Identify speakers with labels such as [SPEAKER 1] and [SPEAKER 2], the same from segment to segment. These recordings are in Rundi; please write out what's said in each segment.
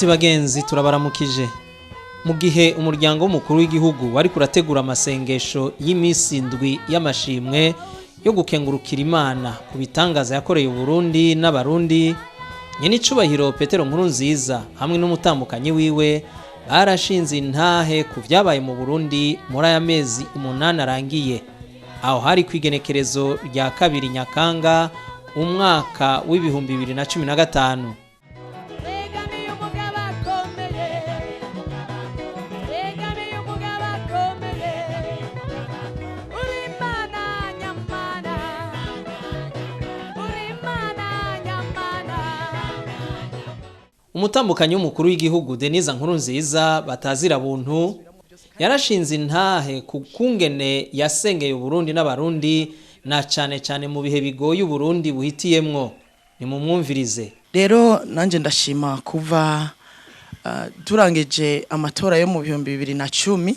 [SPEAKER 1] Nshuti bagenzi, turabaramukije. Mu gihe umuryango w'umukuru w'igihugu wari kurategura amasengesho y'iminsi 7 y'amashimwe yo gukengurukira Imana ku bitangaza yakoreye Uburundi n'Abarundi, nyenicubahiro Petero Nkurunziza hamwe n'umutambukanyi wiwe barashinze intahe ku vyabaye mu Burundi muri aya mezi 8 arangiye. Aho hari kwigenekerezo rya 2 Nyakanga umwaka w'ibihumbi bibiri na cumi na gatanu. Umutambukanyi w'umukuru w'igihugu Denise Nkurunziza batazira buntu yarashinze intahe ku kungene yasengeye Uburundi n'Abarundi, na cane cane mu bihe bigoye Uburundi buhitiyemwo. Nimumwumvirize.
[SPEAKER 2] Rero nanje ndashima kuva turangije amatora yo mu bihumbi bibiri na cumi,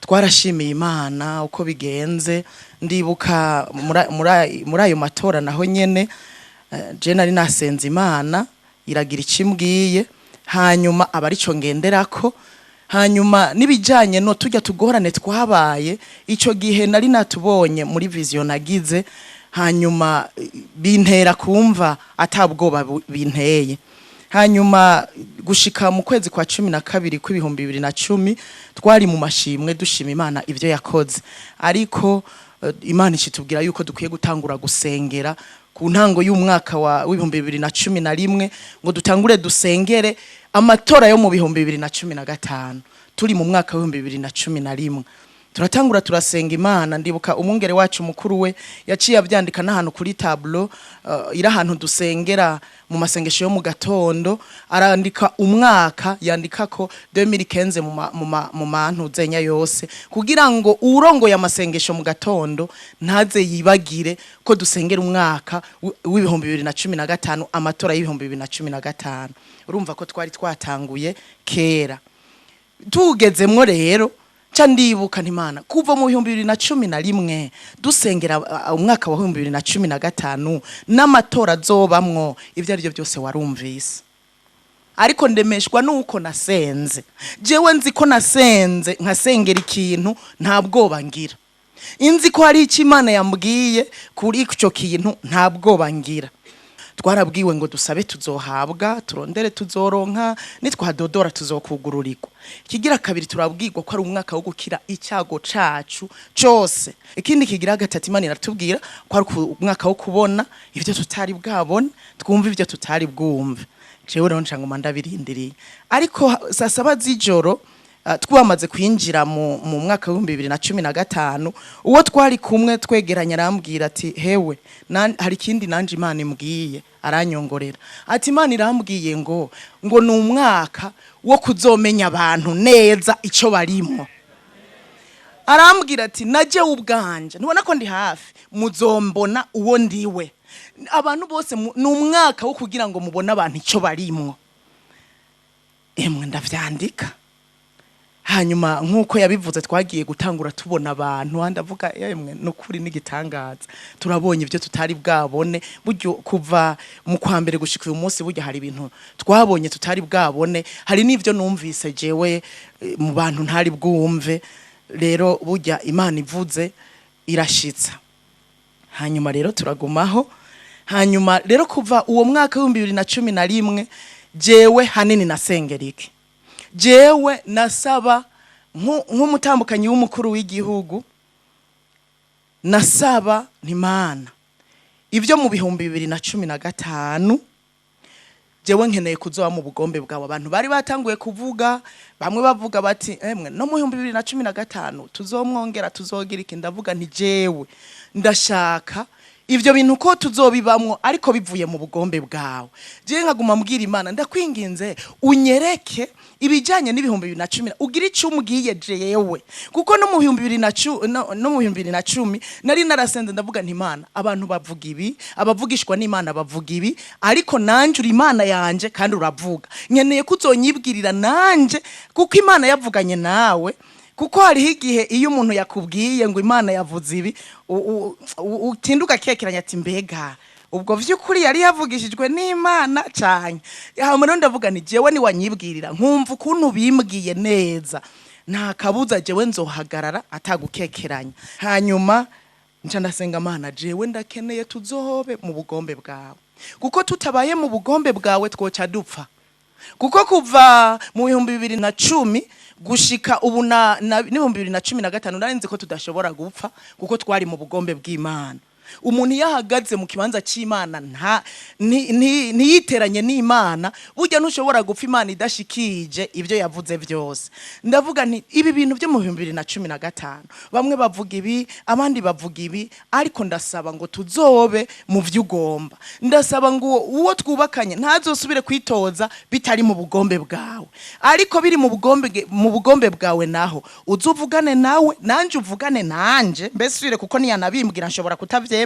[SPEAKER 2] twarashimiye Imana uko bigenze. Ndibuka muri ayo matora naho nyene, je nari nasenze Imana iragira ikimbwiye, hanyuma aba arico ngenderako. Hanyuma nibijanye no tujya tugorane twabaye ico gihe nari natubonye muri vision nagize, hanyuma bintera kumva atabwoba binteye. Hanyuma gushika mu kwezi kwa cumi na kabiri kw'ibihumbi bibiri na cumi twari mu mashimwe dushima Imana ivyo yakoze, ariko Imana ishitubwira yuko dukwiye gutangura gusengera ku ntango y'umwaka wa w'ibihumbi bibiri na cumi na rimwe, ngo dutangure dusengere amatora yo mu bihumbi bibiri na cumi na gatanu. Turi mu mwaka w'ibihumbi bibiri na cumi na rimwe turatangura turasenga Imana. Ndibuka umwungere wacu mukuru we yaciye abyandika n'ahantu kuri tableau, iri ahantu dusengera mu masengesho yo mu gatondo, arandika umwaka, yandika ko 2015 mu mantu zenya yose, kugira ngo urongoye amasengesho mu gatondo ntaze yibagire ko dusengera umwaka w'ibihumbi bibiri na cumi na gatanu, amatora y'ibihumbi bibiri na cumi na gatanu. Urumva ko twari twatanguye kera. Tugezemwo rero ca ndibuka ntimana kuva mu bihumbi bibiri na cumi na rimwe dusengera umwaka wa bihumbi bibiri na cumi na gatanu n'amatora azobamwo, ivyo ari byo byose warumvise. Ariko ndemeshwa nuko nasenze. Jewe nzi ko nasenze nkasengera ikintu nta bwoba ngira, inzi ko hari icyo Imana yambwiye kuri ico kintu nta bwoba ngira. Twarabwiwe ngo dusabe tuzohabwa, turondere tuzoronka, nitwadodora tuzokugururirwa. Ikigira kabiri, turabwirwa ko ari umwaka wo gukira icyago cacu cose. Ikindi kigira gatatu, Imana iratubwira ko ari umwaka wo kubona ivyo tutari bwabone, twumva ivyo tutari bwumve. Jewe rero nca nguma ndabirindiriye, ariko saa saba z'ijoro, twamaze kwinjira mu mwaka w'ibihumbi bibiri na cumi na gatanu, uwo twari kumwe twegeranye arambwira ati: "Hewe, hari ikindi nanje Imana imbwiye." Aranyongorera ati: "Imana irambwiye ngo ni umwaka wo kuzomenya abantu neza ico barimwo." Arambwira ati: "Naje ubwanje ntubona ko ndi hafi, muzombona uwo ndiwe abantu bose. Ni umwaka wo kugira ngo mubone abantu ico barimwo." Emwe, ndavyandika. Hanyuma nk'uko yabivuze, twagiye gutangura tubona abantu, ndavuga: "Yemwe, nukuri n'igitangaza, turabonye ibyo tutari bwabone." Buryo kuva mu kwa mbere gushika uyu munsi, burya hari ibintu twabonye tutari bwabone, hari n'ivyo numvise jewe mu bantu ntari bwumve. Rero burya Imana ivuze irashitsa. Hanyuma rero turagumaho. Hanyuma rero kuva uwo mwaka w'ibihumbi bibiri na cumi na rimwe, jewe hanini nasengera iki? Jewe nasaba nk'umutambukanyi w'umukuru w'igihugu, nasaba ntimana ibyo mu bihumbi bibiri na cumi na gatanu jewe nkeneye kuzoba mu bugombe bwawe. Abantu bari batanguye kuvuga, bamwe bavuga bati: "Emwe, no mu 2015 tuzomwongera, tuzogira iki." Ndavuga nti: "Jewe ndashaka ivyo bintu ko tuzobibamwo, ariko bivuye mu bugombe bwawe." Jewe nkaguma mbwira Imana: "Ndakwinginze unyereke ibijanye n'ibihumbi bibiri na cumi, ugira ico umbwiye jewe." Kuko no mu bihumbi bibiri na no mu 2010 nari narasenze, ndavuga nti: "Imana, abantu bavuga ibi, abavugishwa n'Imana bavuga ibi, ariko nanje uri Imana yanje kandi uravuga. Nkeneye ko uzonyibwirira nanje, kuko Imana yavuganye nawe." Kuko hariho igihe iyo umuntu yakubwiye ngo Imana yavuze ibi, utinda ugakekeranya ati: "Mbega Ubwo vy'ukuri yari yavugishijwe n'Imana cyane. Hama rero ndavuga nti jewe niwanyibwirira nkumva ukuntu bimbwiye neza, nta kabuza jewe nzohagarara atagukekeranya. Hanyuma nca ndasenga: Mana, jewe ndakeneye tuzobe mu bugombe bwawe, kuko tutabaye mu bugombe bwawe twoca dupfa. Kuko kuva mu 2010 gushika ubu na n'2015 nari nzi ko tudashobora gupfa, kuko twari mu bugombe bw'Imana. Umuntu iyo ahagaze mu kibanza cy'Imana, nta ntiyiteranye n'Imana, burya ntushobora gupfa Imana idashikije ibyo yavuze byose. Ndavuga nti ibi bintu byo mu 2015, bamwe bavuga ibi, abandi bavuga ibi, ariko ndasaba ngo tuzobe mu byo ugomba. Ndasaba ngo uwo twubakanye ntazosubire kwitoza bitari mu bugombe bwawe, ariko biri mu bugombe bwawe naho uzuvugane nawe, nanje uvugane nanje. Mbese kuko niyanabimbwira nshobora kutavyemera,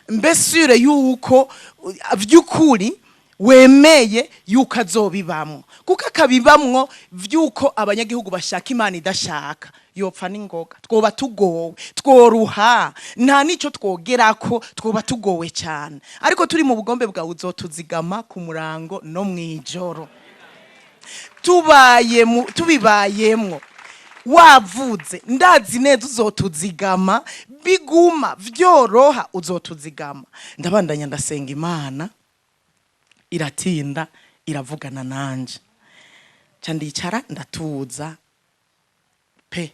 [SPEAKER 2] mbese yuko vy'ukuri wemeye yuko azobibamwo, kuko akabibamwo vy'uko abanyagihugu bashaka Imana idashaka, yopfa n'ingoga. Twoba tugowe, tworuha, nta nico twogerako, twoba tugowe cyane. Ariko turi mu bugombe bwawe, uzotuzigama ku murango no mw'ijoro. Tubaye tubibayemwo wavuze, ndazi neza uzotuzigama, biguma vyoroha, uzotuzigama. Ndabandanya ndasenga Imana, iratinda iravugana nanje. Ca ndicara ndatuza pe.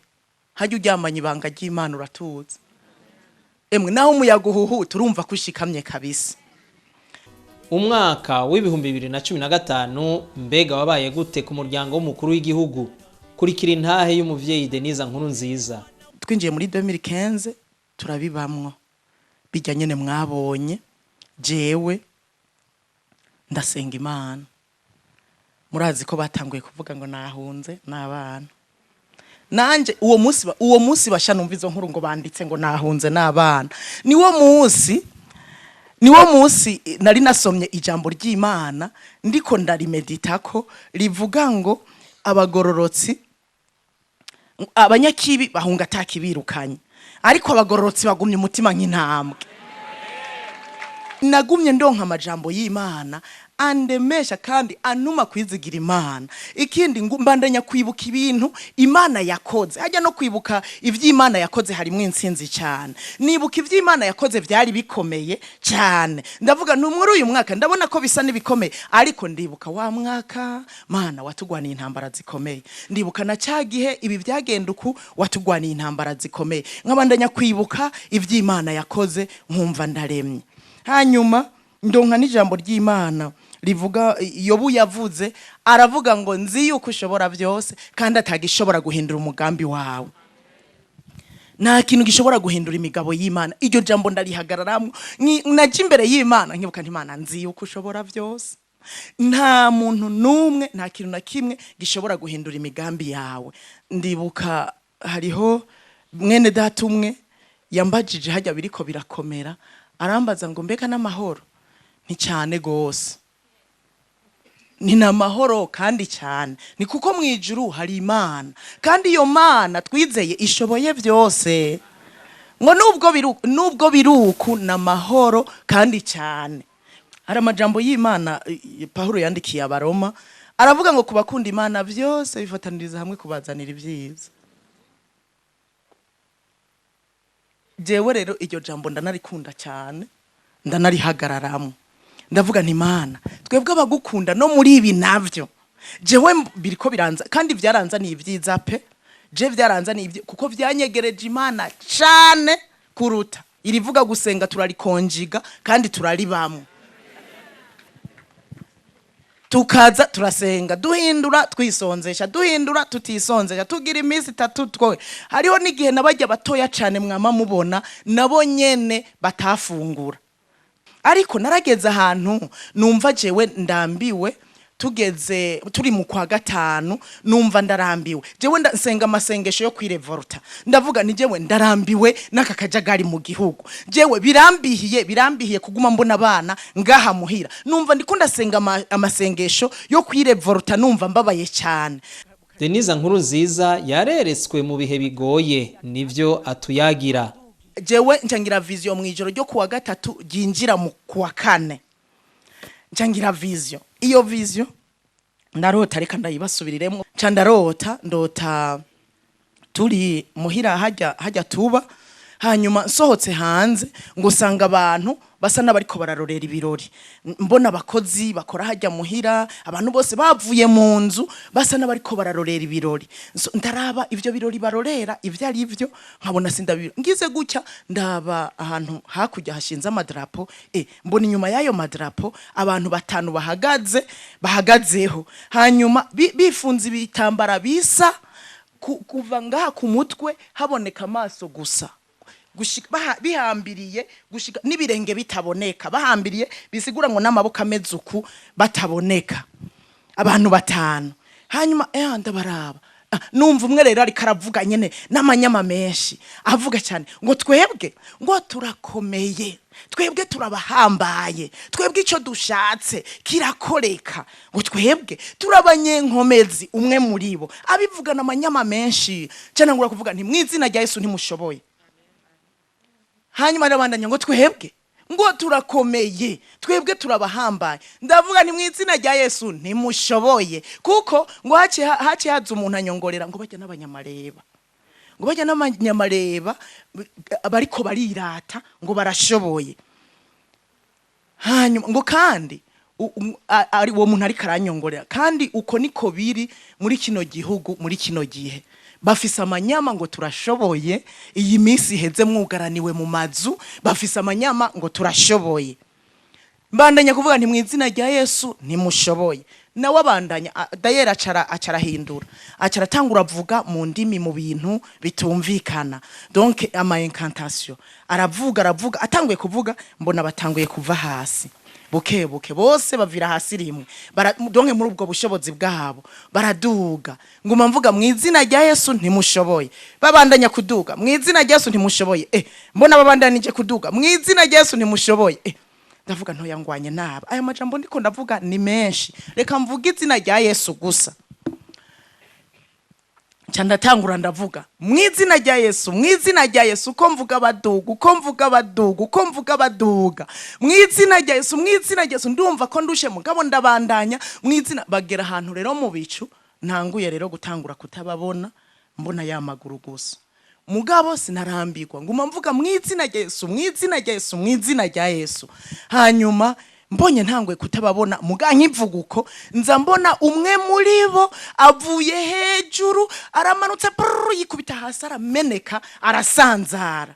[SPEAKER 2] Hajya uryamanye ibanga ry'Imana uratuza, emwe naho umuyaga uhuhuta urumva ko ushikamye kabisa.
[SPEAKER 1] Umwaka w'2015 mbega wabaye gute ku muryango w'umukuru w'igihugu? Kurikira intahe y'umuvyeyi Denise Nkuru Nziza.
[SPEAKER 2] Twinjiye muri 2015, turabibamwo bijya nyene mwabonye. Jewe ndasenga Imana. Murazi ko batanguye kuvuga ngo nahunze n'abana. Nanje uwo munsi basha numva izo nkuru ngo banditse ngo nahunze n'abana, niwo munsi nari nasomye ijambo ry'Imana, ndiko ndarimeditako, rivuga ngo abagororotsi, abanyakibi bahunga atakibirukanye, ariko abagororotsi bagumye umutima nk'intambwe. Nagumye ndonka amajambo y'Imana andemesha kandi anuma kwizigira Imana. Ikindi, mbandanya kwibuka ibintu Imana yakoze. Hajya no kwibuka ivy'Imana yakoze harimo intsinzi cyane. Nibuka ivy'Imana yakoze byari bikomeye cyane. Ndavuga nti muri uyu mwaka ndabona ko bisa n'ibikomeye, ariko ndibuka wa mwaka Mana watugwaniye intambara zikomeye, ndibuka na cya gihe ibi byagenda uku watugwaniye intambara zikomeye. Nkabandanya kwibuka ivy'Imana yakoze, nkumva ndaremye. Hanyuma ndonka n'ijambo ry'Imana rivuga, Yobu yavuze, aravuga ngo nzi yuko ushobora byose kandi atagishobora guhindura umugambi wawe. Nta kintu gishobora guhindura imigabo y'Imana. Iryo jambo ndarihagararamo, naje imbere y'Imana nkibuka nti Imana, nzi yuko ushobora byose, nta muntu n'umwe, nta kintu na kimwe gishobora guhindura imigambi yawe. Ndibuka hariho mwene data umwe yambajije hajya biriko birakomera, arambaza ngo mbega n'amahoro? Ni cyane gose, ni n'amahoro kandi cyane, ni kuko mu ijuru hari Imana, kandi iyo Mana twizeye ishoboye byose. Ngo nubwo biruku n'amahoro kandi cyane. Hari amajambo y'Imana Pawulo yandikiye Abaroma, aravuga ngo ku bakunda Imana byose bifataniriza hamwe kubazanira ibyiza. Jewe rero iryo jambo ndanarikunda cyane, ndanarihagararamwo. Ndavuga nti Mana, twebwe abagukunda no muri ibi navyo jewe biriko biranza kandi byaranzaniye ibyiza pe. Je byaranzaniye ibyi kuko byanyegereje Imana cane kuruta. Irivuga gusenga turarikonjiga kandi turaribamwo, tukaza turasenga, duhindura twisonzesha, duhindura tutisonzesha, tugira iminsi itatu twowe. Hariho n'igihe nabajya batoya cane mwama mubona nabo nyene batafungura. Ariko narageze ahantu numva jewe ndambiwe. Tugeze turi mu kwa gatanu, numva ndarambiwe. Jewe nsenga amasengesho yo kwirevolta. Ndavuga ni jewe ndarambiwe n'aka kajagari mu gihugu, jewe birambihiye, birambihiye kuguma mbona abana ngaha muhira. Numva ndiko ndasenga amasengesho yo kwirevolta, numva mbabaye cyane.
[SPEAKER 1] Denise Nkuru Nziza yareretswe mu bihe bigoye, nivyo atuyagira.
[SPEAKER 2] Jewe ncangira vision mu ijoro ryo kuwa gatatu ryinjira mu kuwa kane, ncangira vision. Iyo vision ndarota, reka ndayibasubiriremo. Nca ndarota, ndota turi muhira hajya hajya tuba, hanyuma nsohotse hanze ngo usanga abantu basa n'abariko bararorera ibirori. Mbona abakozi bakora hajya muhira, abantu bose bavuye mu nzu basa n'abariko bararorera ibirori. So, ndaraba ivyo birori barorera ivyo ari vyo, nkabona sindabiro. Ngize gutya ndaba ahantu hakurya hashinze amadarapo, mbona inyuma y'ayo madarapo abantu batanu bahagaze, bahagazeho, hanyuma bifunze ibitambara bisa, kuva ngaha ku mutwe haboneka amaso gusa, gushika bihambiriye gushika n'ibirenge bitaboneka, bahambiriye, bisigura ngo n'amaboko ameze uku bataboneka, abantu batanu. Hanyuma ndabaraba. Ah, numva umwe rero ariko aravuga nyene n'amanyama menshi, avuga cyane ngo twebwe ngo turakomeye, twebwe turabahambaye, twebwe icyo dushatse kirakoreka, ngo twebwe turabanyenkomezi. Umwe muri bo abivugana amanyama menshi cyane, ngura kuvuga nti mu izina rya Yesu ntimushoboye. Hanyuma arabandanya ngo twebwe ngo turakomeye, twebwe turabahambaye. Ndavuga nti mu izina rya Yesu ntimushoboye, kuko ngo haciye haza umuntu anyongorera ngo bajya n'abanyamareba, ngo bajya n'abanyamareba bariko barirata ngo barashoboye. Hanyuma ngo kandi ari uwo muntu ariko aranyongorera, kandi uko niko biri muri kino gihugu muri kino gihe, bafise amanyama ngo turashoboye. Iyi minsi iheze mwugaraniwe mu mazu, bafise amanyama ngo turashoboye. Mbandanya kuvuga nti mu izina rya Yesu ntimushoboye. Nawe abandanya, dayeri acara acarahindura, acara atangura avuga mu ndimi, mu bintu bitumvikana, donc ama incantation. Aravuga, aravuga, atanguye kuvuga mbona batanguye kuva hasi buke buke, bose bavira hasi rimwe. Donc muri ubwo bushobozi bwabo baraduga. Nguma mvuga mu izina rya Yesu ntimushoboye. Babandanya kuduga, mu izina rya Yesu ntimushoboye. Mbona babandanije kuduga, mu izina rya Yesu ntimushoboye. Ndavuga ntoya ngwanye naba aya majambo ndiko ndavuga ni menshi, reka mvuge izina rya Yesu gusa. Nca ndatangura ndavuga mu izina rya Yesu, mu izina rya Yesu. Uko mvuga baduga, uko mvuga baduga, uko mvuga baduga, mu izina rya Yesu, mu izina rya Yesu. Ndumva ko ndushe, mugabo ndabandanya mu izina. Bagera ahantu rero mu bicu, ntanguye rero gutangura kutababona, mbona ya maguru gusa. Mugabo sinarambirwa, nguma mvuga mu izina rya Yesu, mu izina rya Yesu, mu izina rya Yesu. Hanyuma mbonye ntanguye kutababona, muga nkivuga uko, nza mbona umwe muri bo avuye hejuru aramanutse, prrr, yikubita hasi arameneka, arasanzara.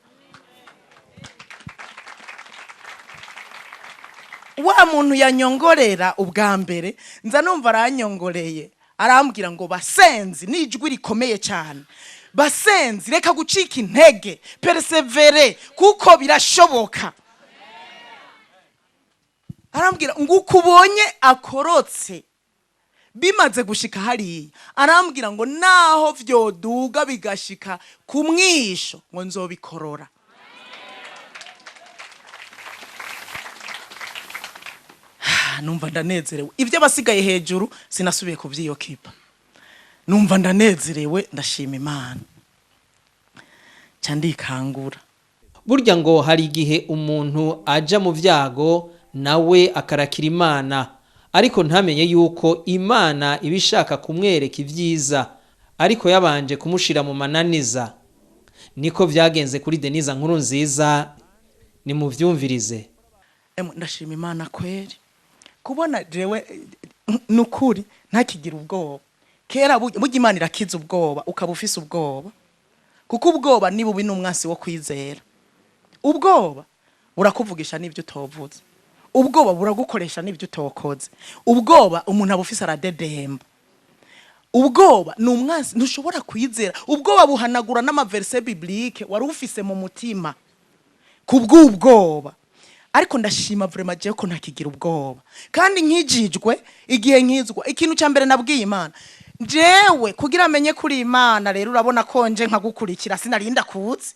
[SPEAKER 2] Wa muntu yanyongorera ubwa mbere, nza numva aranyongoreye, arambwira ngo basenzi, n'ijwi rikomeye cyane, basenzi reka gucika intege, persévérer kuko birashoboka. Arambwira ngo uko ubonye akorotse bimaze gushika hariya, arambwira ngo naho vyoduga bigashika ku mwisho ngo nzobikorora. Numva ndanezerewe. Ibyo abasigaye hejuru sinasubiye kubyiyokipa, numva ndanezerewe, ndashima Imana, nca ndikangura.
[SPEAKER 1] Burya ngo hari igihe umuntu aja mu byago nawe akarakira Imana, ariko ntamenye yuko Imana iba ishaka kumwereka ibyiza ariko yabanje kumushira mu mananiza. Niko byagenze kuri Denise Nkurunziza, nimuvyumvirize.
[SPEAKER 2] Emwe, ndashima Imana kweri kubona jewe nukuri ntakigira ubwoba. Kera burya Imana irakiza ubwoba, ukaba ufise ubwoba, kuko ubwoba ni bubi, n'umwansi wo kwizera. Ubwoba burakuvugisha n'ibyo utovuze, ubwoba buragukoresha n'ibyo utokoze. Ubwoba umuntu aba ufise aradedemba. Ubwoba ni umwansi, ntushobora kwizera. Ubwoba buhanagura n'amaverse biblique wari ufise mu mutima kubw'ubwoba. Ariko ndashima vraiment jewe ko ntakigira ubwoba, kandi nkijijwe, igihe nkizwa, ikintu cya mbere nabwiye Imana jewe kugira amenye kuri Imana, rero urabona ko nje nkagukurikira sinarinda kuzi,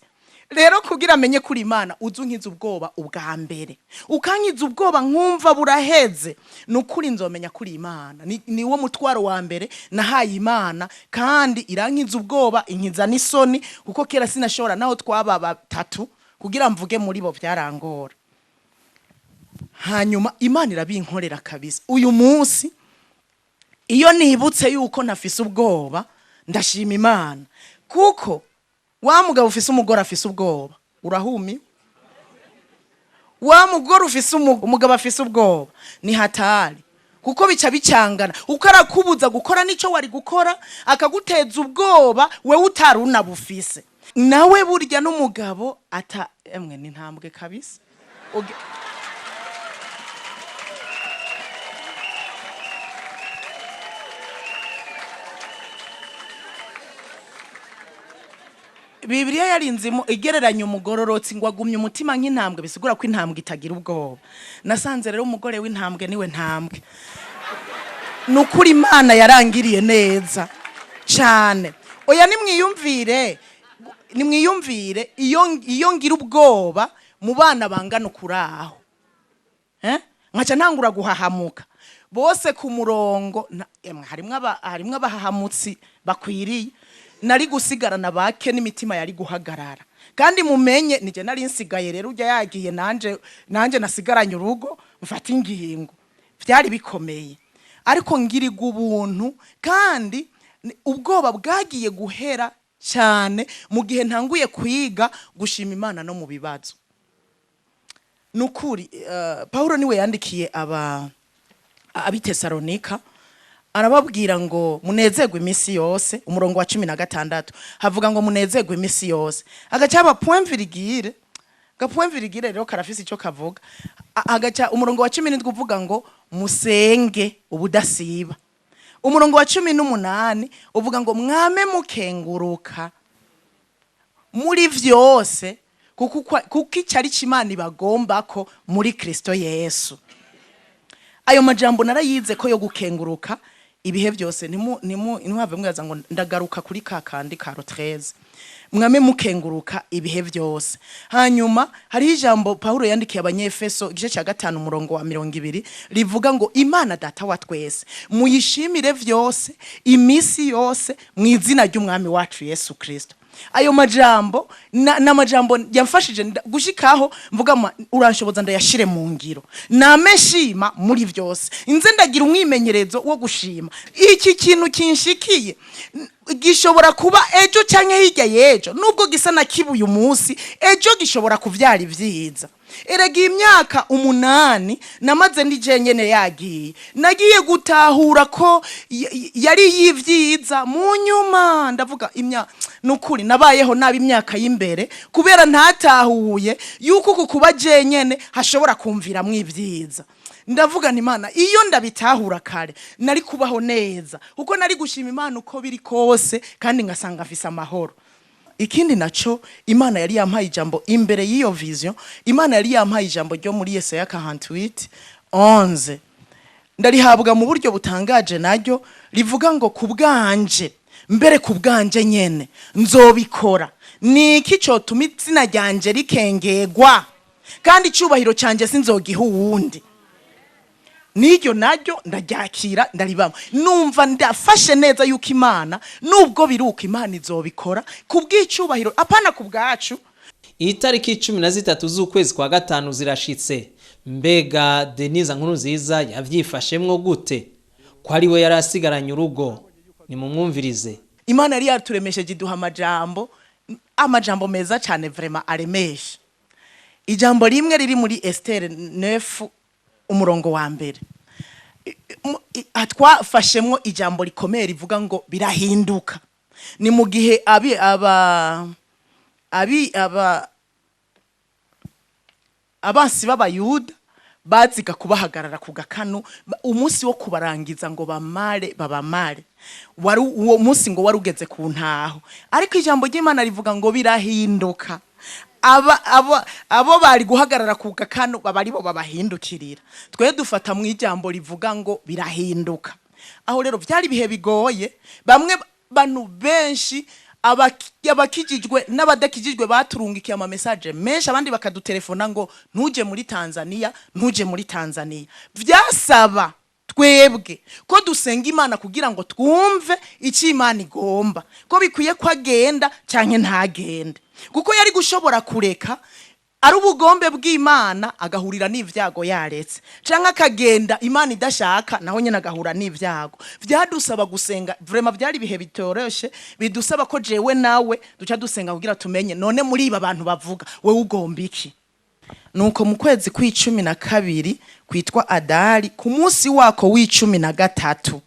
[SPEAKER 2] rero kugira amenye kuri Imana uzu nkiza ubwoba ubwa mbere, ukankiza ubwoba nkumva buraheze, nukuri nzomenya kuri Imana. Ni wo mutwaro wa mbere nahaye Imana, kandi irankiza ubwoba, inkiza n'isoni, kuko kera sinashobora naho twaba batatu. Kugira mvuge muri bo byarangora. Hanyuma Imana irabinkorera kabisa. Uyu munsi iyo nibutse yuko ntafise ubwoba, ndashima Imana, kuko wa mugabo ufise umugore afise ubwoba urahumi, wa mugore ufise umugabo afise ubwoba ni hatari, kuko bica bicangana, uko arakubuza gukora nico wari gukora, akaguteza ubwoba wewe utari unabufise. Nawe burya n'umugabo ata emwe ni ntambwe kabisa. Bibiliya yarinzimo igereranya umugororotsi ngo agumye umutima nk'intambwe, bisigura ko intambwe itagira ubwoba. Nasanze rero umugore w'intambwe niwe ntambwe. Ni ukuri Imana yarangiriye neza cyane. Oya, nimwiyumvire, nimwiyumvire iyo ngira ubwoba mu bana bangana ukuraho, eh? Nkaca ntangura guhahamuka bose ku murongo, emwe, harimwo abahahamutsi bakwiriye, nari gusigarana bake n'imitima yari guhagarara. Kandi mumenye nije nari nsigaye rero, ujya yagiye, nanje nasigaranye urugo mfata ingingo. Byari bikomeye, ariko ngiriga ubuntu. Kandi ubwoba bwagiye guhera cyane mu gihe ntanguye kwiga gushima Imana no mu bibazo. Nukuri Paulo niwe yandikiye aba abitesalonika, arababwira ngo munezerwe iminsi yose. Umurongo wa 16 havuga ngo munezerwe iminsi yose, agaca haba point virgule. Ga point virgule rero karafise icyo kavuga. Agaca umurongo wa 17 uvuga ngo musenge ubudasiba. Umurongo wa 18 uvuga ngo mwame mukenguruka muri vyose, kuko icyo ari cyo Imana ibagomba ko muri Kristo Yesu. Ayo majambo narayize ko yo gukenguruka ibihe byose. Ntimuhave mwibaza ngo ndagaruka kuri ka kandi ka 13. Mwame mukenguruka ibihe byose. Hanyuma hariho ijambo Paulo yandikiye Abanyefeso, igice cya 5, umurongo wa 20, rivuga ngo Imana Data wa twese muyishimire vyose iminsi yose mu izina ry'Umwami wacu Yesu Kristo. Ayo majambo na majambo yamfashije gushikaho mvuga uranshoboza ndayashire mu ngiro, name nshima muri byose, nze ndagira umwimenyerezo wo gushima. Iki kintu kinshikiye gishobora kuba ejo canke hirya y'ejo, nubwo gisa na kibuye umunsi, ejo gishobora kuvyara ivyiza. Erega iyi myaka 8 namaze ndi jenyene yagiye, nagiye gutahura ko yari yivyiza mu nyuma. Ndavuga nukuri nabayeho nabi imyaka y'imbere kubera ntatahuye yuko uku kuba jenyene hashobora kumviramwo ibyiza. Ndavuga nti Imana, iyo ndabitahura kare nari kubaho neza, kuko nari gushima Imana uko biri kose kandi ngasanga afise amahoro. Ikindi naco, Imana yari yampaye ijambo imbere y'iyo vision. Imana yari yampaye ijambo ryo muri Yesaya 48:11, ndarihabwa mu buryo butangaje, naryo rivuga ngo ku bwanje, mbere ku bwanje nyene nzobikora. Ni iki cotuma izina ryanje rikengegwa? Kandi icubahiro canje sinzogiha uwundi. N'iryo naryo ndaryakira, ndaribamo, numva ndafashe neza yuko Imana, nubwo biruka, Imana izobikora ku bw'icubahiro, apana ku bwacu.
[SPEAKER 1] Iyi tariki 13 z'ukwezi kwa gatanu zirashitse. Mbega Denise Nkurunziza yavyifashemwo gute, ko ari we yari asigaranye urugo? Nimumwumvirize.
[SPEAKER 2] Imana yari yaturemesheje, iduha amajambo meza cyane, vraiment aremesha. Ijambo rimwe riri muri Esther 9, umurongo wa mbere. Twafashemwo ijambo rikomeye rivuga ngo birahinduka. Ni mu gihe abi aba abi aba abansi b'Abayuda baziga kubahagarara ku gakanu, umunsi wo kubarangiza ngo bamare babamare wari uwo munsi ngo wari ugeze ku ntaho. Ariko ijambo ry'Imana rivuga ngo birahinduka, abo bari guhagarara ku gakanu baba aribo babahindukirira. Twe dufata mu ijambo rivuga ngo birahinduka. Aho rero byari ibihe bigoye, bamwe bantu benshi, abakijijwe n'abadakijijwe, baturungikiye ama message menshi, abandi bakadutelefona ngo ntuje muri Tanzania, ntuje muri Tanzania. Vyasaba twebwe ko dusenga Imana kugira ngo twumve icyo Imana igomba, ko bikwiye ko agenda canke ntagende, kuko yari gushobora kureka. Ari ubugombe bw'Imana, agahurira n'ivyago yaretse, canke akagenda Imana idashaka, naho nyene agahura n'ivyago. Vyadusaba gusenga vraiment, vyari ibihe bitoroshe, bidusaba ko jewe nawe duca dusenga kugira tumenye: none muri iba bantu bavuga, wewe ugomba iki? Nuko mu kwezi kw'12 kwitwa Adari, ku munsi wako w'13,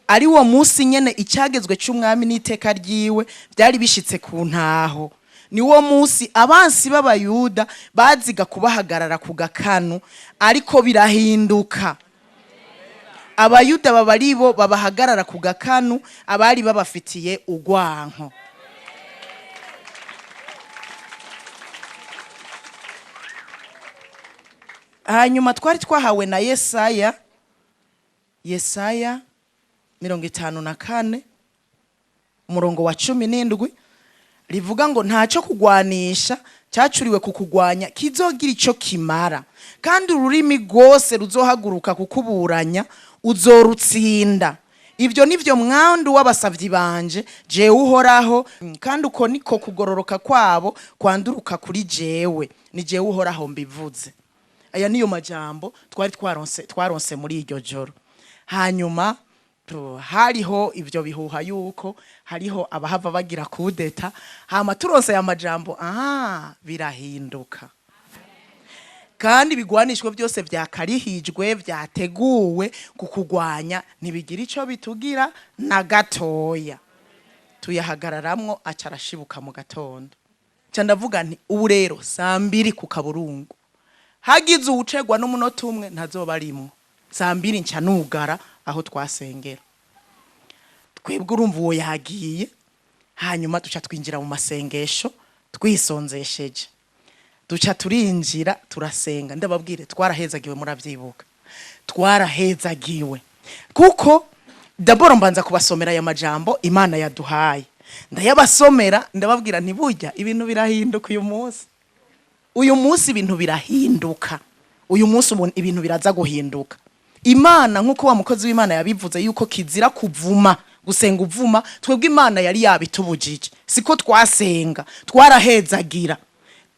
[SPEAKER 2] ari wo munsi nyene icyagezwe c'umwami n'iteka ryiwe byari bishitse ku ntaho, ni wo munsi abansi b'Abayuda baziga kubahagarara ku gakanu, ariko birahinduka, Abayuda baba ari bo babahagarara ku gakanu abari babafitiye urwanko. Hanyuma twari twahawe na Yesaya, Yesaya 54, umurongo wa 17, rivuga ngo: "Ntacyo kugwanisha cyacuriwe kukugwanya kizogira icyo kimara, kandi ururimi rwose ruzohaguruka kukuburanya uzorutsinda. Ibyo nivyo mwandu w'abasavyi banje, jewe Uhoraho, kandi uko niko kugororoka kwabo kwanduruka kuri jewe. Ni jewe Uhoraho mbivuze." Aya niyo majambo twari twaronse muri iryo joro. Hanyuma hariho ivyo bihuha yuko hariho abahava bagira kudeta. Hama turonse aya majambo, birahinduka, kandi ibigwanishwa byose vyakarihijwe, vyateguwe kukugwanya, ntibigira ico bitugira na gatoya. Tuyahagararamwo, aca arashibuka mu gatondo. Nca ndavuga nti: "Ubu rero saa 2 ku kaburungu, hagize uwucegwa n'umunota umwe ntazoba arimwo." Saa 2 nca nugara aho twasengera twebwe. Urumva uwo yagiye, hanyuma duca twinjira mu masengesho twisonzesheje, duca turinjira turasenga. Ndababwire, twarahezagiwe, murabyibuka, twarahezagiwe, kuko d'abord mbanza kubasomera aya majambo Imana yaduhaye. Ndayabasomera, ndababwira nti: "Burya ibintu birahinduka uyu munsi, uyu munsi ibintu birahinduka, uyu munsi ubu ibintu biraza guhinduka." Imana, nk'uko wa mukozi w'Imana yabivuze yuko kizira kuvuma, gusenga uvuma, twebwe Imana yari yabitubujije, siko twasenga, twarahezagira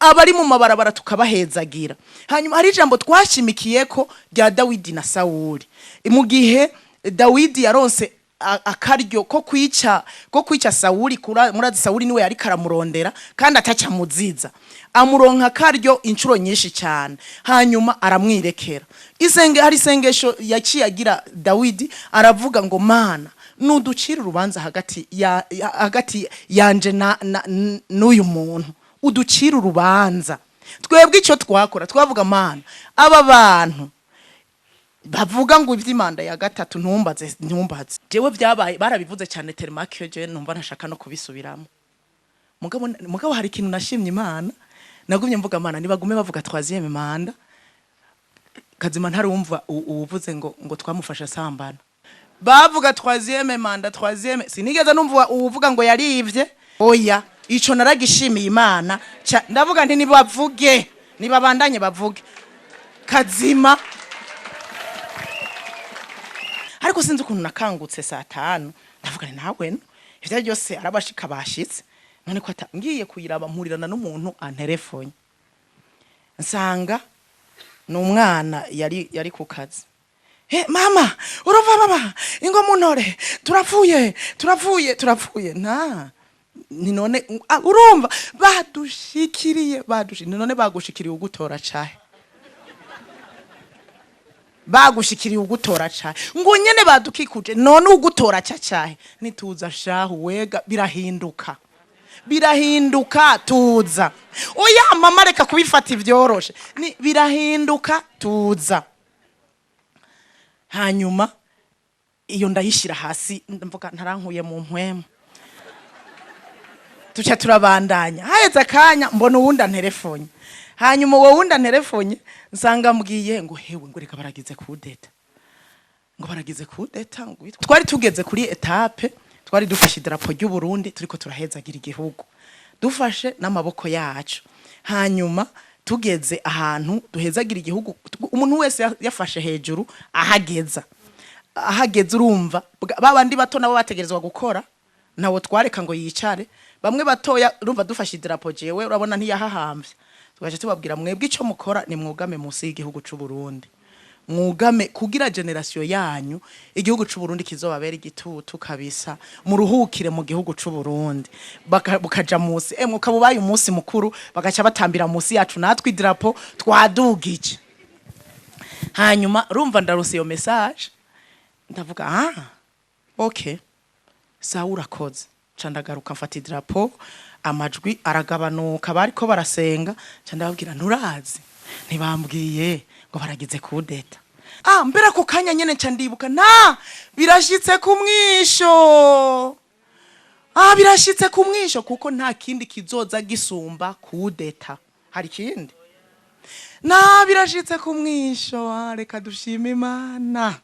[SPEAKER 2] abari mu mabarabara, tukabahezagira. Hanyuma hari ijambo twashimikiye ko rya Dawidi na Sawuli. Mu gihe Dawidi yaronse akaryo ko kwica Sawuli, murazi Sawuli niwe yari karamurondera kandi ataca muziza, amuronka akaryo inshuro nyinshi cyane, hanyuma aramwirekera. Isenge, hari isengesho yaciye agira Dawidi, aravuga ngo: "Mana, nuducira urubanza hagati yanje na n'uyu muntu, uducira urubanza." Twebwe icyo twakora, twavuga: "Mana, aba bantu bavuga ngo iby'imanda ya gatatu, ntumbaze, ntumbaze." Jewe byabaye barabivuze cyane telemake, jewe numva ntashaka no kubisubiramo. Mugabo hari ikintu nashimye Imana, nagumye mvuga: "Mana, nibagume bavuga troisième mandat, kazima ntarumva uwuvuze ngo twamufashe asambana." Bavuga troisième mandat, troisième, sinigeze numva uwuvuga ngo yarivye. Oya, ico naragishimiye Imana. Ndavuga nti: "Nibavuge, nibabandanye bavuge kazima." Ariko sinzi ukuntu nakangutse saa 5, ndavuga nti: "Nawe no ivyo byose arabashika bashitse none ko ngiye kuyiraba." Mpurirana n'umuntu anterefonye, nsanga ni umwana yari ku kazi. "He mama, urumva mama, ingo muntore, turapfuye, turapfuye, turapfuye." Nta ni none urumva badushikiriye, badushikiriye. None bagushikiriye ugutora cahe? Bagushikiriye ugutora cahe? Ngo nyene badukikuje. None ugutora ca cahe? Nituza shahu wega, birahinduka, birahinduka, tuza. Oya mama, reka kubifata ivyoroshe, ni birahinduka, tuza. Hanyuma iyo ndayishira hasi, mvuga ntarankuye mu mpwemu, tuca turabandanya. Haheze akanya mbona uwundi anterefonye. Hanyuma uwo wundi anterefonye nsanga mbwiye ngo: "Hewe," ngo: "reka baragize kudeta," ngo: "baragize kudeta." Ngo twari tugeze kuri étape, twari dufashe idarapo ry'u Burundi, turiko turahezagira igihugu dufashe n'amaboko yacu. Hanyuma tugeze ahantu duhezagira igihugu, umuntu wese yafashe hejuru ahageza, ahageze. Urumva babandi bato nabo bategerezwa gukora, ntawo twareka ngo yicare. Bamwe batoya, urumva dufashe idarapo, jewe urabona ntiyahahambye. Tugaca tubabwira: mwebwe ico mukora ni mwugame munsi y'igihugu c'u Burundi, mwugame kugira génération yanyu igihugu c'u Burundi kizobabera igitutu kabisa, muruhukire mu gihugu c'u Burundi. Bukaja munsi, emwe ukaba ubaye umunsi mukuru, bagaca batambira munsi yacu, natwe idarapo twadugije. Hanyuma rumva ndarose iyo message, ndavuga: "Ah, okay, sawa, urakoze." Ca ndagaruka mfata idarapo, amajwi aragabanuka, bariko barasenga. Ca ndababwira: "Nturazi, ntibambwiye ngo baragize kudeta?" Ah, mbere ako kanya nyene nca ndibuka nta birashitse ku mwisho. Ah, birashitse ku mwisho, kuko nta kindi kizoza gisumba kudeta. Hari ikindi? Na birashitse ku mwisho. Ah, reka dushime Imana,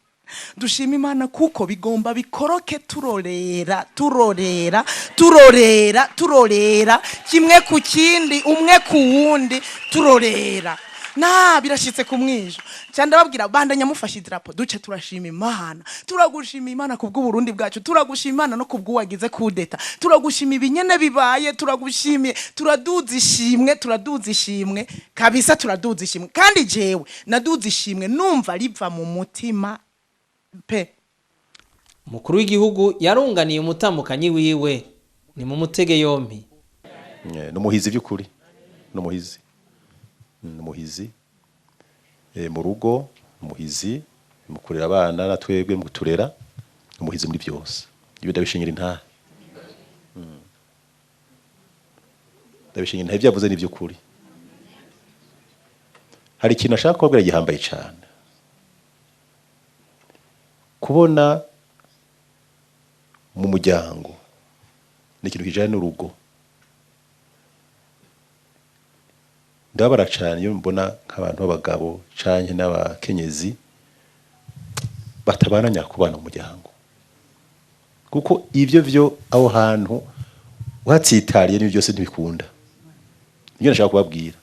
[SPEAKER 2] dushima Imana, kuko bigomba bikoroke. Turorera, turorera, turorera, turorera, kimwe ku kindi, umwe ku wundi, turorera. Na birashitse ku mwisho. Cyane ndababwira: "Bandanya mufashe idarapo, duce turashima Imana. Turagushima Imana ku bw'Uburundi bwacu, turagushima Imana no ku bw'uwagize kudeta, turagushima ibinyene bibaye, turagushimiye, turaduza ishimwe, turaduza ishimwe kabisa, turaduza ishimwe." Kandi jewe naduza ishimwe numva riva mu mutima pe.
[SPEAKER 1] Umukuru w'igihugu yarunganiye umutambukanyi wiwe, ni mu mutege yompi.
[SPEAKER 3] Ni umuhizi by'ukuri, ni umuhizi, ni umuhizi mu rugo, umuhizi mu kurera abana, na twebwe mu kuturera, umuhizi muri byose. Ibyo ndabishingira intahe. Ndabishingira intahe, ibyo yavuze ni by'ukuri. Hari ikintu ashaka kubabwira gihambaye cyane: kubona mu muryango ni ikintu kijanye n'urugo. Ndababara cyane iyo mbona nk'abantu b'abagabo canke n'abakenyezi batabana nyakubana mu muryango, kuko ivyo vyo aho hantu uhatsitariye n'ibyo byose ntibikunda. Nibyo nashaka kubabwira: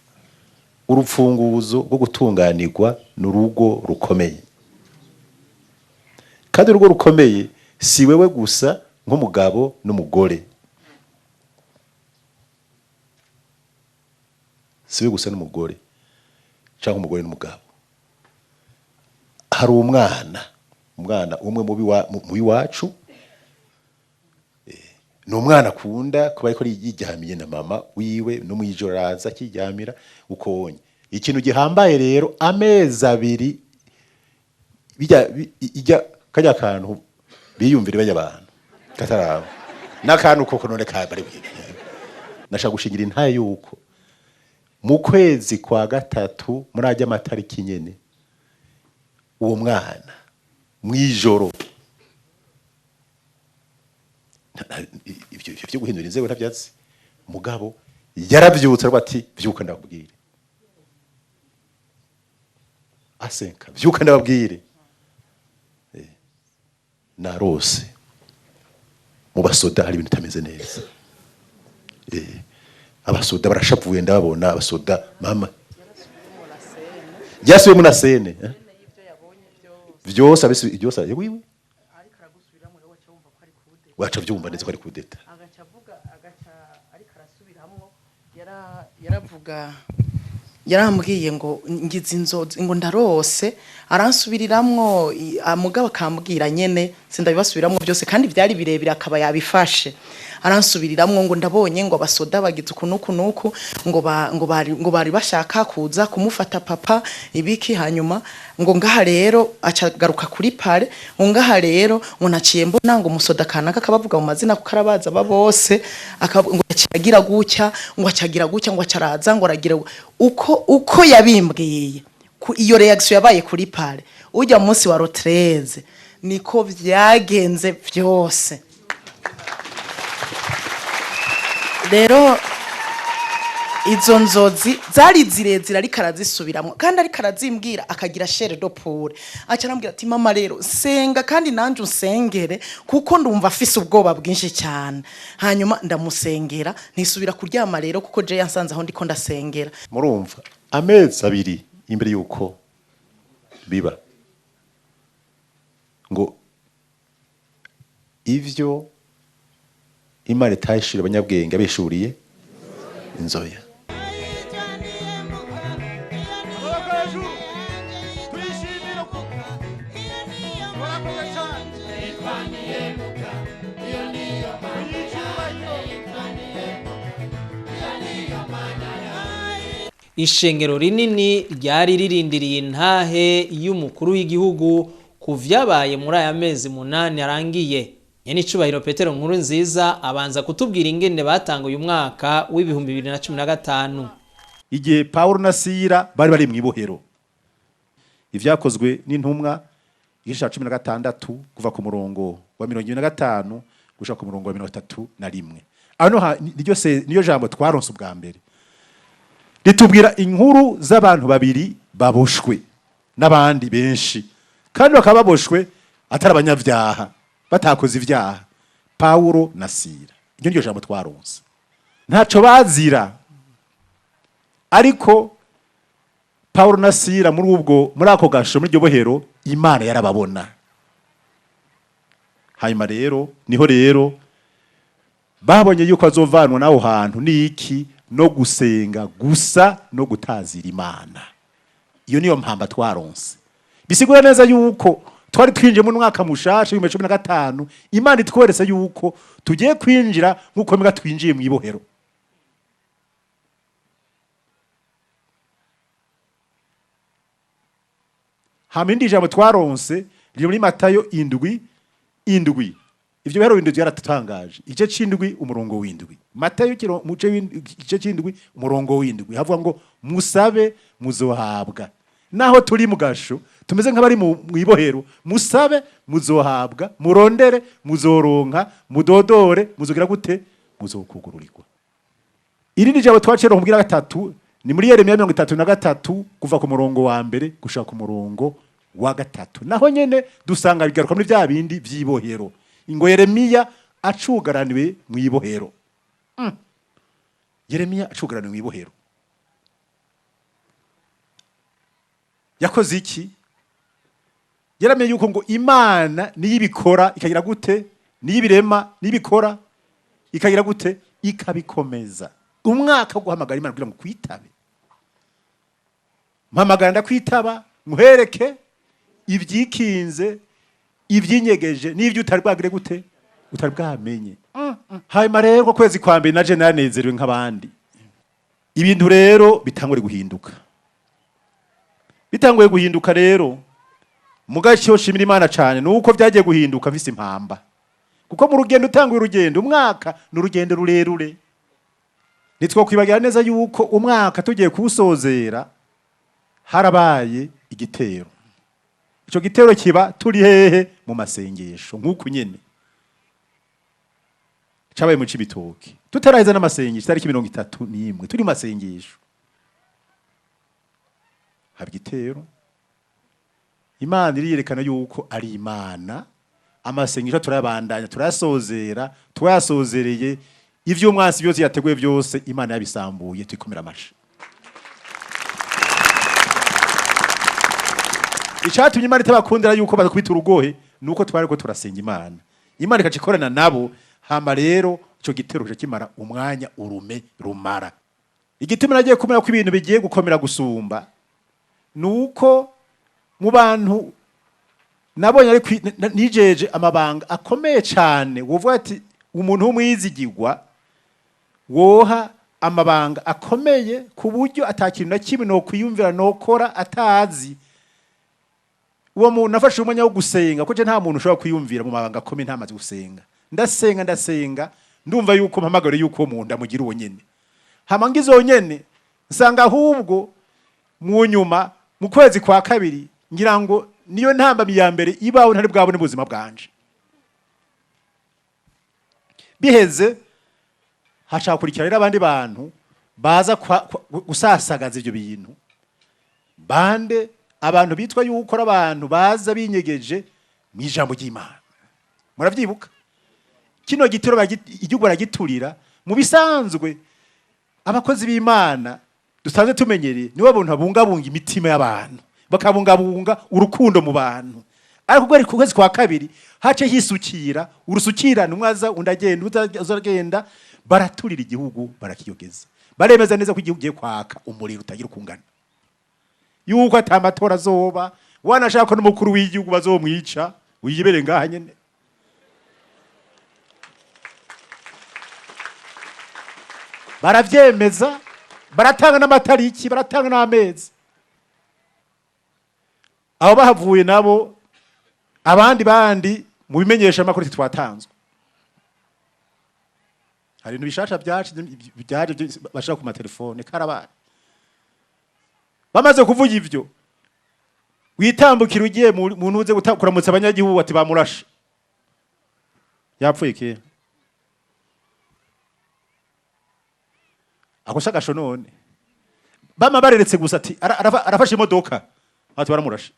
[SPEAKER 3] urupfunguzo rwo gutunganirwa ni urugo rukomeye. Kandi urugo rukomeye si wewe gusa nk'umugabo n'umugore, si we gusa n'umugore cyangwa umugore n'umugabo. Hari umwana, umwana umwe mubi wacu ni umwana akunda kuba ariko yiryamiye na mama wiwe, no mwijoro araza akiryamira ukonye. Ikintu gihambaye rero, amezi 2 bijya ijya kajya kantu biyumvire bajya abantu kataraba n'akantu koko none kabari. Nashaka gushingira intaye yuko mu kwezi kwa gatatu, muri ajya amatariki nyene, uwo mwana mwijoro ivyo byo guhindura inzego ntavyatsi, mugabo yaravyutse aravuga ati: "Vyuka ndababwire." Asenka: "Vyuka ndababwire, narose mu basoda hari ibintu bitameze neza. Abasoda barashavuye, ndababona abasoda." Mama ryasubiyemo na sene, eh? Vyose abisi byose wiwe waca vyumva ndetse ko ari kudeta.
[SPEAKER 2] Agaca avuga, agaca ariko arasubiramwo, yaravuga, yarambwiye ngo ngize inzozi, ngo ndarose, aransubiriramwo, mugabo akambwira nyene sindabibasubiramwo byose kandi byari birebire, akaba yabifashe aransubiriramwo ngo ndabonye ngo abasoda bagize uku nuku nuku, ngo bari bashaka kuza kumufata papa ibiki. Hanyuma ngo ngaha rero acagaruka kuri pare, ngo ngaha rero ngo naciye mbona ngo umusoda kanaka, akabavuga mu mazina kuko arabaza aba bose, ngo acagira gutya, ngo acagira gutya, ngo acaraza, ngo aragira uko yabimbwiye. Iyo reaction yabaye kuri pare ujya munsi wa rotreze niko vyagenze vyose. Rero izo nzozi zari zirezire, ariko arazisubiramwo kandi ariko arazimbwira akagira chair de poule. Aca arambwira ati: "Mama, rero senga kandi nanje unsengere, kuko ndumva afise ubwoba bwinshi cyane." Hanyuma ndamusengera, ntisubira kuryama rero, kuko je yansanze aho ndiko ndasengera.
[SPEAKER 3] Murumva, amezi 2 imbere yuko biba, ngo ivyo Imana itahishura abanyabwenge abishuriye inzoya.
[SPEAKER 1] Ishengero rinini ryari ririndiriye intahe y'umukuru w'igihugu ku vyabaye muri aya mezi 8 arangiye. Nyenicubahiro Petero Nkurunziza abanza kutubwira ingene batanguye umwaka w'ibihumbi bibiri na cumi na gatanu.
[SPEAKER 3] Igihe Paulo na Sila bari bari mw'ibohero, ivyakozwe n'intumwa igice ca 16 kuva ku murongo wa 75 gushika ku murongo wa 31. Ano niyo jambo twaronse ubwa mbere, ritubwira inkuru z'abantu babiri baboshwe n'abandi benshi, kandi bakaba baboshwe atari abanyabyaha, batakoze ibyaha, Paulo na Sila. Iryo niryo jambo twaronse, ntaco bazira. Ariko Paulo na Sila muri ako gasho, muri iryo bohero, Imana yarababona. Hanyuma rero niho rero babonye yuko azovanwa n'aho hantu niki no gusenga gusa no gutazira Imana. Iyo niyo mpamba twaronse. Bisigura neza yuko twari twinjiye mu mwaka mushasha w'ibihumbi cumi na gatanu, Imana itweretse yuko tugiye kwinjira nk'uko mbwa twinjiye mu ibohero. Hama indi jambo twaronse riri muri Matayo 7:7. Ivyo biharuro indwi byaratutangaje. Igice c'indwi umurongo w'indwi. Matayo muce igice c'indwi umurongo w'indwi. Havuga ngo musabe muzohabwa. Naho turi mu gasho tumeze nk'abari mu ibohero, musabe muzohabwa, murondere muzoronka, mudodore muzogira gute, muzokugururirwa. Irindi jambo twacero kumbwira gatatu ni muri Yeremiya 33 kuva ku murongo wa mbere gushika ku murongo wa 3. Naho nyene dusanga bigaruka muri bya bindi by'ibohero. Ingo Yeremiya acugaraniwe mu ibohero. Yeremiya acugaraniwe mu ibohero. Yakoze iki? Yaramenye yuko ngo Imana niyibikora ikagira gute? Niyibirema niyibikora ikagira gute? Ikabikomeza. Umwaka wo guhamagara Imana kugira ngo kwitabe. Mpamagara ndakwitaba, muhereke ibyikinze, ibyinyegeje n'ibyo utari bwagire gute? Utari bwamenye. Hanyuma rero ko kwezi kwa mbere naje nanezerewe nk'abandi. Ibintu rero bitangure guhinduka. Bitanguye guhinduka rero, mugacyo shimira Imana cyane nuko byagiye guhinduka mfise impamba. Kuko mu rugendo utanguye urugendo, umwaka ni urugendo rurerure. Nitwo kwibagira neza yuko umwaka tugiye kuwusozera harabaye igitero. Ico gitero kiba turi hehe? Mu masengesho nkuko nyene cabaye mu Cibitoke. Tutaraheza n'amasengesho, tariki 31 turi mu masengesho, haba igitero. Imana iriyerekana yuko ari Imana. Amasengesho turayabandanya, turayasozera, twayasozereye ivyo umwansi byose yateguye byose Imana yabisambuye, tuyikomera amashi. Icatumye Imana itabakundira yuko bakubita urugohe nuko twari ko turasenga Imana. Imana ikacikorana nabo. Hama rero ico gitero kimara umwanya urume rumara. Igituma nagiye kumera ko ibintu bigiye gukomera gusumba nuko mu bantu nabonye ari nijeje amabanga akomeye cyane, wovuga ati umuntu w'umwizigirwa woha amabanga akomeye ku buryo atakintu na kimwe no kwiyumvira nokora atazi. Uwo muntu nafashe umwanya wo gusenga, kuko nta muntu ushobora kwiyumvira mu mabanga akomeye ntamaze gusenga. Ndasenga ndasenga, ndumva yuko mpamagara yuko uwo muntu amugira uwo nyene. Hama ngizo nyene nsanga ahubwo mu nyuma mu kwezi kwa kabiri ngira ngo niyo ntambamyi ya mbere ibaho ntari bwabone ubuzima bwanje. Biheze hacakurikira rero abandi bantu baza gusasagaza ibyo bintu. Bande abantu bitwa yuko ari abantu baza binyegeje mu ijambo ry'Imana. Muravyibuka kino gitero igihugu baragiturira. Mu bisanzwe abakozi b'Imana dusanzwe tumenyereye nibo bantu babungabunga imitima y'abantu, bakabungabunga urukundo mu bantu. Ariko ubwo ku kwezi kwa kabiri hace hisukira urusukirana, umwe aza undi agenda, undi aza agenda, baraturira igihugu barakiyogeza. Baremeza neza ko igihugu giye kwaka umuriro utagira ukungana, yuko ata matora azoba, wanashaka ko n'umukuru w'igihugu bazomwica, wiyibere ngaha nyene. Baravyemeza. Baratanga n'amatariki, baratanga n'amezi. Abo bahavuye nabo abandi bandi mu bimenyesha amakuru twatanzwe. Hari ibintu bishasha byaje byaje bashaka ku matelefone karabaye. Bamaze kuvuga ivyo, witambukira ugiye mu ntuze kuramutsa abanyagihugu, ati bamurashe, yapfuye kera. Ako sagasho none bama bareretse gusa ati arafashe imodoka, ati baramurashe.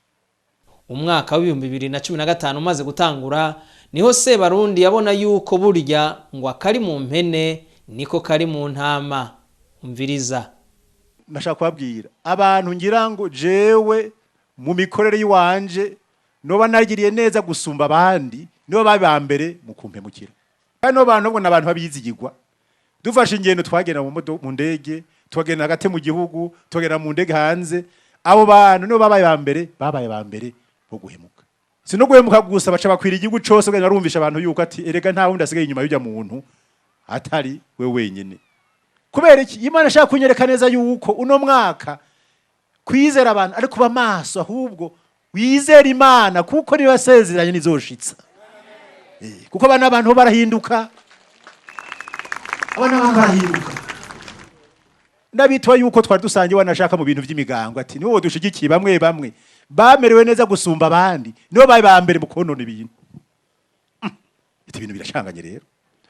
[SPEAKER 1] Umwaka w'2015 umaze gutangura, niho Sebarundi yabona yuko burya ngo akari mu mpene niko kari mu ntama. Umviriza.
[SPEAKER 3] Nashaka kubabwira abantu, ngira ngo jewe mu mikorere y'iwanje noba nagiriye neza gusumba abandi, nibo babi ba mbere mu kumpemukira. Kandi no bantu ni abantu babizigirwa. Dufashe ingendo, twagenda mu ndege, twagenda hagati mu gihugu, twagenda mu ndege hanze, abo bantu nibo babaye ba mbere, babaye ba mbere bo guhemuka. Si no guhemuka gusa, baca bakwira igihugu cose, bagenda barumvisha abantu yuko ati erega nta wundi asigaye inyuma y'ujya muntu atari we wenyene. Kubera iki? Imana ashaka kunyereka neza yuko uno mwaka kwizera abantu ari kuba maso, ahubwo wizera Imana kuko niyo yasezeranye nizoshitsa. Kuko abana abantu barahinduka, abana abantu barahinduka. Ndabitwa yuko twari dusangiye wanashaka mu bintu by'imigango, ati niwo dushigikiye, bamwe bamwe bamerewe neza gusumba abandi, nibo bari ba mbere mu konona ibintu. Iti ibintu biracanganye rero,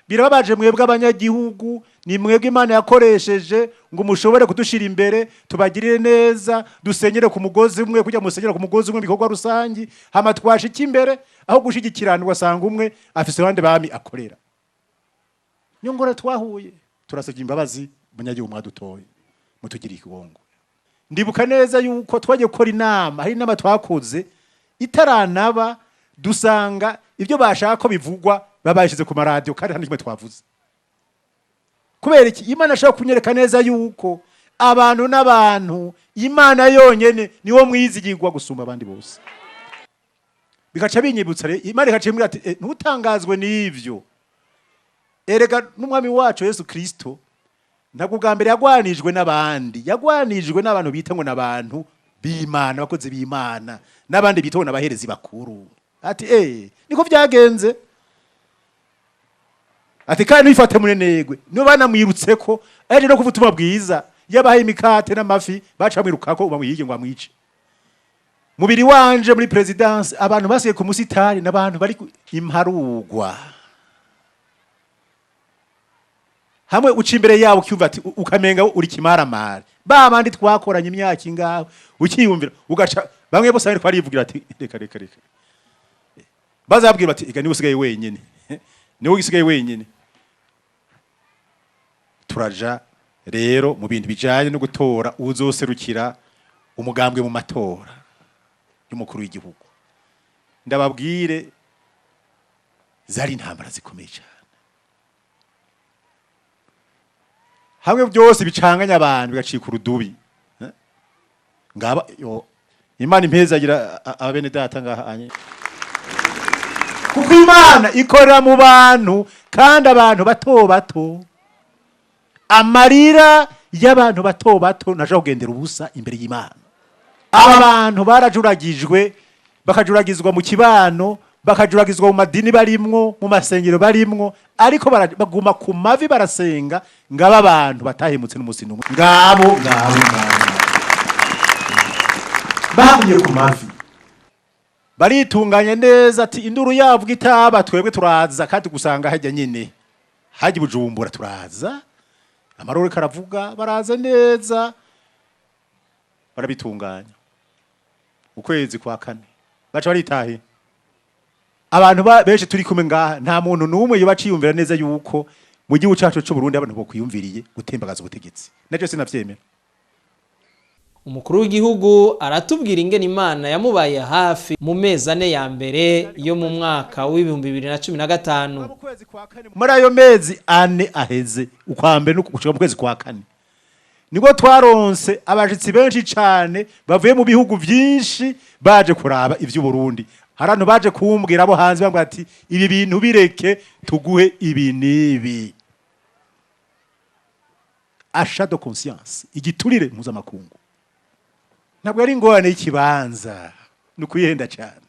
[SPEAKER 3] birababaje. Mwebwe abanyagihugu, ni mwebwe Imana yakoresheje ngo mushobore kudushira imbere, tubagirire neza, dusenyere ku mugozi umwe, kujya musenyera ku mugozi umwe ibikorwa rusangi, hama twashika imbere aho gushigikirana ugasanga umwe afise abandi bami akorera. Niyo ngore twahuye, turasabye imbabazi umunyagihugu mwadutoye, mutugiriye ikibongo. Ndibuka neza yuko twagiye gukora inama, hari inama twakoze itaranaba, dusanga ibyo bashaka ko bivugwa babashyize ku maradiyo kandi nta kimwe twavuze. Kubera iki? Imana ashaka kunyereka neza yuko abantu n'abantu, Imana yonyene niwo mwizigirwa gusumba abandi bose. Bigaca binyibutsa rero, Imana igaca imbwira ati ntutangazwe n'ivyo. Erega n'umwami wacu Yesu Kristo ntabwo ubwa mbere yagwanijwe n'abandi, yagwanijwe n'abantu bita ngo n'abantu b'Imana, abakozi b'Imana, n'abandi bita ngo n'abaherezi bakuru. Ati niko byagenze. Ati kandi nifate munenegwe, nibo banamwirutse ko aje no kuvuga ubutumwa bwiza, yabahaye imikate n'amafi, baca bamwirukako bamwihige ngo amwice. Mubiri wanje muri présidence, abantu basigaye ku musitari n'abantu bari imparugwa hamwe, uca imbere yabo ucyumva ati ukamenga uri kimaramare. Ba bandi twakoranye imyaka ingaho, ukiyumvira ugaca bamwe bose bariko barivugira ati reka reka reka. Bazabwira bati ega niwe usigaye wenyene, niwe usigaye wenyene. Turaja rero mu bintu bijanye no gutora uzoserukira umugambwe mu matora y'umukuru w'igihugu. Ndababwire, zari intambara zikomeye cyane, hamwe byose bicanganya abantu bigacika urudubi. Ngaba yo Imana impezagira abene data ngaha anye, kuko Imana ikorera mu bantu, kandi abantu bato bato, amarira y'abantu bato bato ntashobora kugendera ubusa imbere y'Imana. Aba bantu barajuragijwe, bakajuragizwa mu kibano, bakajuragizwa mu madini barimwo, mu masengero barimwo, ariko baguma ku mavi barasenga. Ngaba abantu batahemutse n'umusi n'umwe, ngabo ngabo ngabo bagumye ku mavi baritunganya neza. Ati induru yavuga itaba, twebwe turaza kandi gusanga hajya nyine hajya i Bujumbura, turaza amarore karavuga, baraza neza barabitunganya. Ukwezi kwa kane baca baritahe. Abantu benshi turi kumwe ngaha, nta muntu n'umwe yoba aciyumvira neza yuko mu gihugu cacu c'u Burundi abantu bokwiyumviriye gutembagaza ubutegetsi. Navyo sinavyemera.
[SPEAKER 1] Umukuru w'igihugu aratubwira ingene Imana yamubaye hafi mu mezi 4 ya mbere yo mu mwaka w'2015.
[SPEAKER 3] Muri ayo mezi 4 aheze, ukwa mbere no gushika mu kwezi kwa kane, nibwo twaronse abashitsi benshi cane bavuye mu bihugu vyinshi baje kuraba ivy'Uburundi. Hari abantu baje kumbwira abo hanze, bambwira ati ibi bintu bireke, tuguhe ibi n'ibi. Achat de conscience, igiturire mpuzamakungu. Ntabwo ari ingorane y'ikibanza, ni ukuyihenda cyane.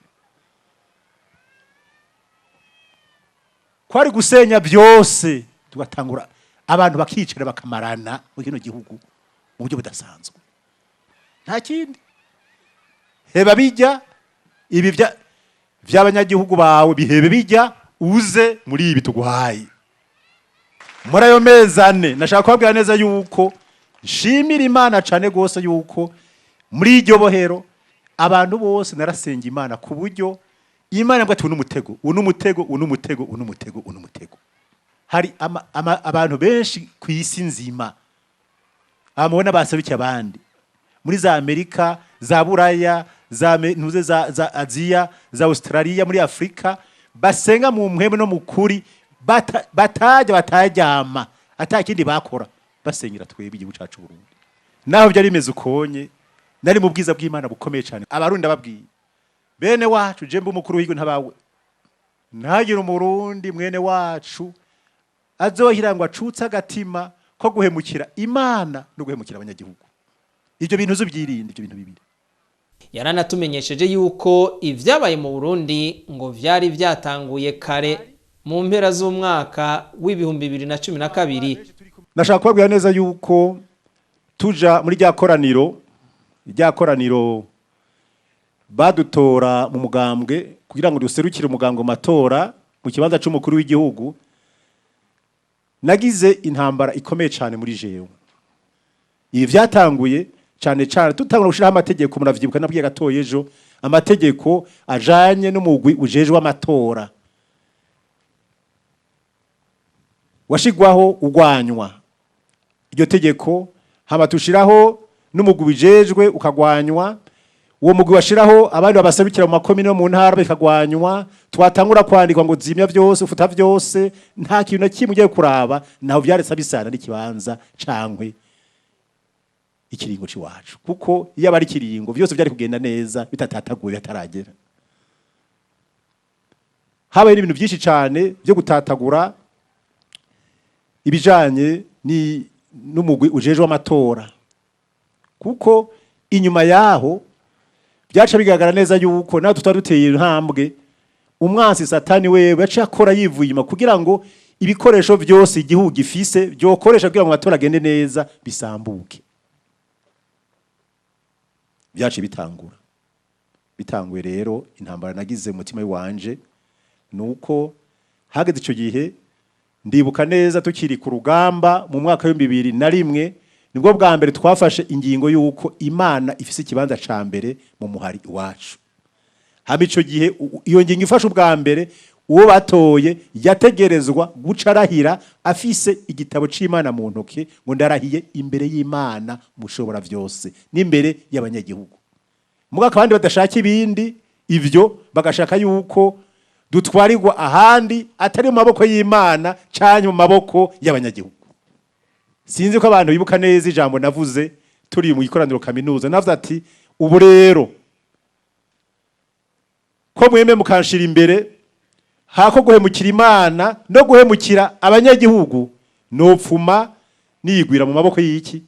[SPEAKER 3] Kwari gusenya byose, tugatangura abantu bakicara bakamarana muri kino gihugu mu buryo budasanzwe. Nta kindi, heba bijya ibi by'abanyagihugu bawe, bihebe bijya uze muri ibi tuguhaye. Muri ayo mezi 4, nashaka kubabwira neza yuko nshimira Imana cyane rwose yuko muri iryo bohero abantu bose narasenga Imana, ku buryo Imana mbwa ati: "Uyu n'umutego, uyu n'umutego, uyu n'umutego, uyu n'umutego, uyu n'umutego." Hari abantu benshi ku isi nzima amubona baserukiye abandi muri za Amerika, za Buraya, za ntuze, za Aziya, za Australia, muri Afrika, basenga mu mpwemu no mu kuri, batajya batajyama, ata kindi bakora, basengera twebwe igihugu cacu Burundi. Naho byari bimeze ukonye, nari mu bwiza bw'Imana bukomeye cyane. Abarundi ababwiye bene wacu, je mbe umukuru w'igihugu ntabawe, ntagire Umurundi mwene wacu azohira ngo acutse agatima ko guhemukira Imana no guhemukira abanyagihugu. Ibyo bintu uzubyirinde, ibyo bintu bibiri.
[SPEAKER 1] Yaranatumenyesheje yuko ivyabaye mu Burundi ngo vyari vyatanguye kare mu mpera z'umwaka w'2012.
[SPEAKER 3] Nashaka kubabwira neza yuko tuja muri rya koraniro badutora mu mugambwe kugira ngo duserukire umugambwe mu matora mu kibanza c'umukuru w'igihugu, nagize intambara ikomeye cyane muri jewe. Ibi vyatanguye cyane cyane tutangura gushiraho amategeko. Muravyibuka nabwiye gatoye ejo, amategeko ajanye n'umugwi ujejwe amatora washigwaho ugwanywa iryo tegeko, hama tushiraho n'umugwi ujejwe ukagwanywa. Uwo mugwi washiraho abandi babaserukira mu makomine no mu ntara bikagwanywa. Twatangura kwandikwa ngo zimya byose, ufuta byose, nta kintu na kimwe ugiye kuraba naho vyaretse bisana n'ikibanza cankwe ikiringo c'iwacu, kuko iyo aba ari ikiringo byose byari kugenda neza bitatataguye bitaragera. Habaye n'ibintu byinshi cyane byo gutatagura ibijanye ni n'umugwi ujejwe amatora, kuko inyuma yaho byaca bigaragara neza yuko nawe tutari duteye intambwe. Umwansi Satani wewe yaciye akora yivuye inyuma kugira ngo ibikoresho byose igihugu gifise byokoresha kugira ngo amatora agende neza bisambuke. Byaciye bitangura. Bitanguye rero, intambara nagize mu mutima wanje nuko hageze ico gihe, ndibuka neza tukiri ku rugamba mu mwaka w'2001, nibwo bwa mbere twafashe ingingo y'uko Imana ifise ikibanza ca mbere mu muhari iwacu. Hama ico gihe iyo ngingo ifashe ubwa mbere, uwo batoye yategerezwa guca arahira afise igitabo c'Imana mu ntoke ngo: "Ndarahiye imbere y'Imana mushobora vyose n'imbere y'abanyagihugu." Mugabo abandi badashaka ibindi, ivyo bagashaka yuko dutwarirwa ahandi atari mu maboko y'Imana canke mu maboko y'abanyagihugu. Sinzi ko abantu bibuka neza ijambo navuze turi mu ikoraniro kaminuza. Navuze ati: "Ubu rero ko mweme mukanshira imbere, hako guhemukira Imana no guhemukira abanyagihugu, nopfuma niyigwira mu maboko y'iki?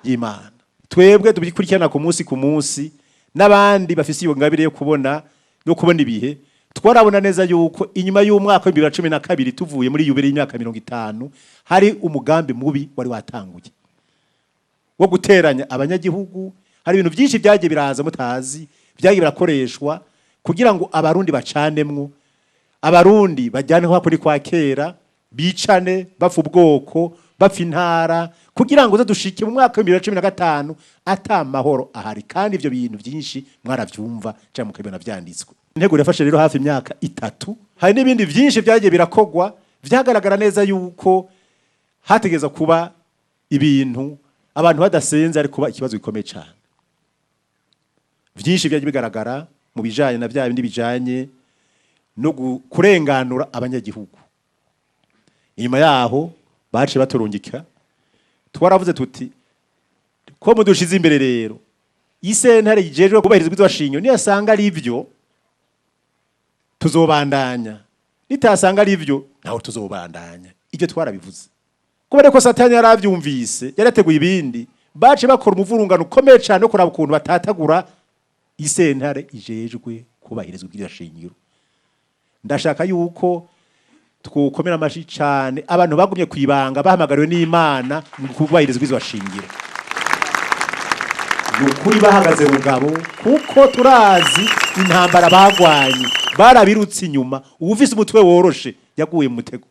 [SPEAKER 3] Y'Imana." Twebwe tubikurikirana ku munsi ku munsi, n'abandi bafise iyo ngabire yo kubona no kubona ibihe, twarabona neza yuko inyuma y'umwaka wa 2012, tuvuye muri yubile y'imyaka 50, hari umugambi mubi wari watanguye wo guteranya abanyagihugu. Hari ibintu byinshi byagiye biraza mutazi, byagiye birakoreshwa kugira ngo Abarundi bacanemwo, Abarundi bajyane nko kuri kwa kera, bicane, bapfa ubwoko, bapfa intara, kugira ngo uze dushike mu mwaka wa 2015 ata mahoro ahari. Kandi ivyo bintu byinshi mwaravyumva cyangwa mukabibona vyanditswe. Intego yafashe rero hafi imyaka 3. Hari n'ibindi byinshi byagiye birakogwa, vyagaragara neza yuko hategeza kuba ibintu abantu badasenze, ari kuba ikibazo gikomeye cyane. Byinshi byagiye bigaragara mu bijanye na bya bindi bijanye no kurenganura abanyagihugu. Inyuma yaho baciye baturungika. Twaravuze tuti: "Ko mudushize imbere rero, isentare ijejwe kubahiriza ibwirizwa shingiro niyasanga ari ivyo, tuzobandanya; nitasanga ari ivyo, naho tuzobandanya." Ibyo twarabivuze. Kubera ko Satani yaravyumvise, yarateguye ibindi, bace bakora umuvurungano ukomeye cyane wo kuraba ukuntu batatagura isentare ijejwe kubahiriza ibwirizwa shingiro. Ndashaka yuko twokomera amashi cyane abantu bagumye kwibanga bahamagariwe n'Imana mu kubahiriza ibwirizwa shingiro. Ni ukuri bahagaze rugabo, kuko turazi intambara bagwanye, barabirutse inyuma. Uwufise umutwe woroshe yaguye mu mutego.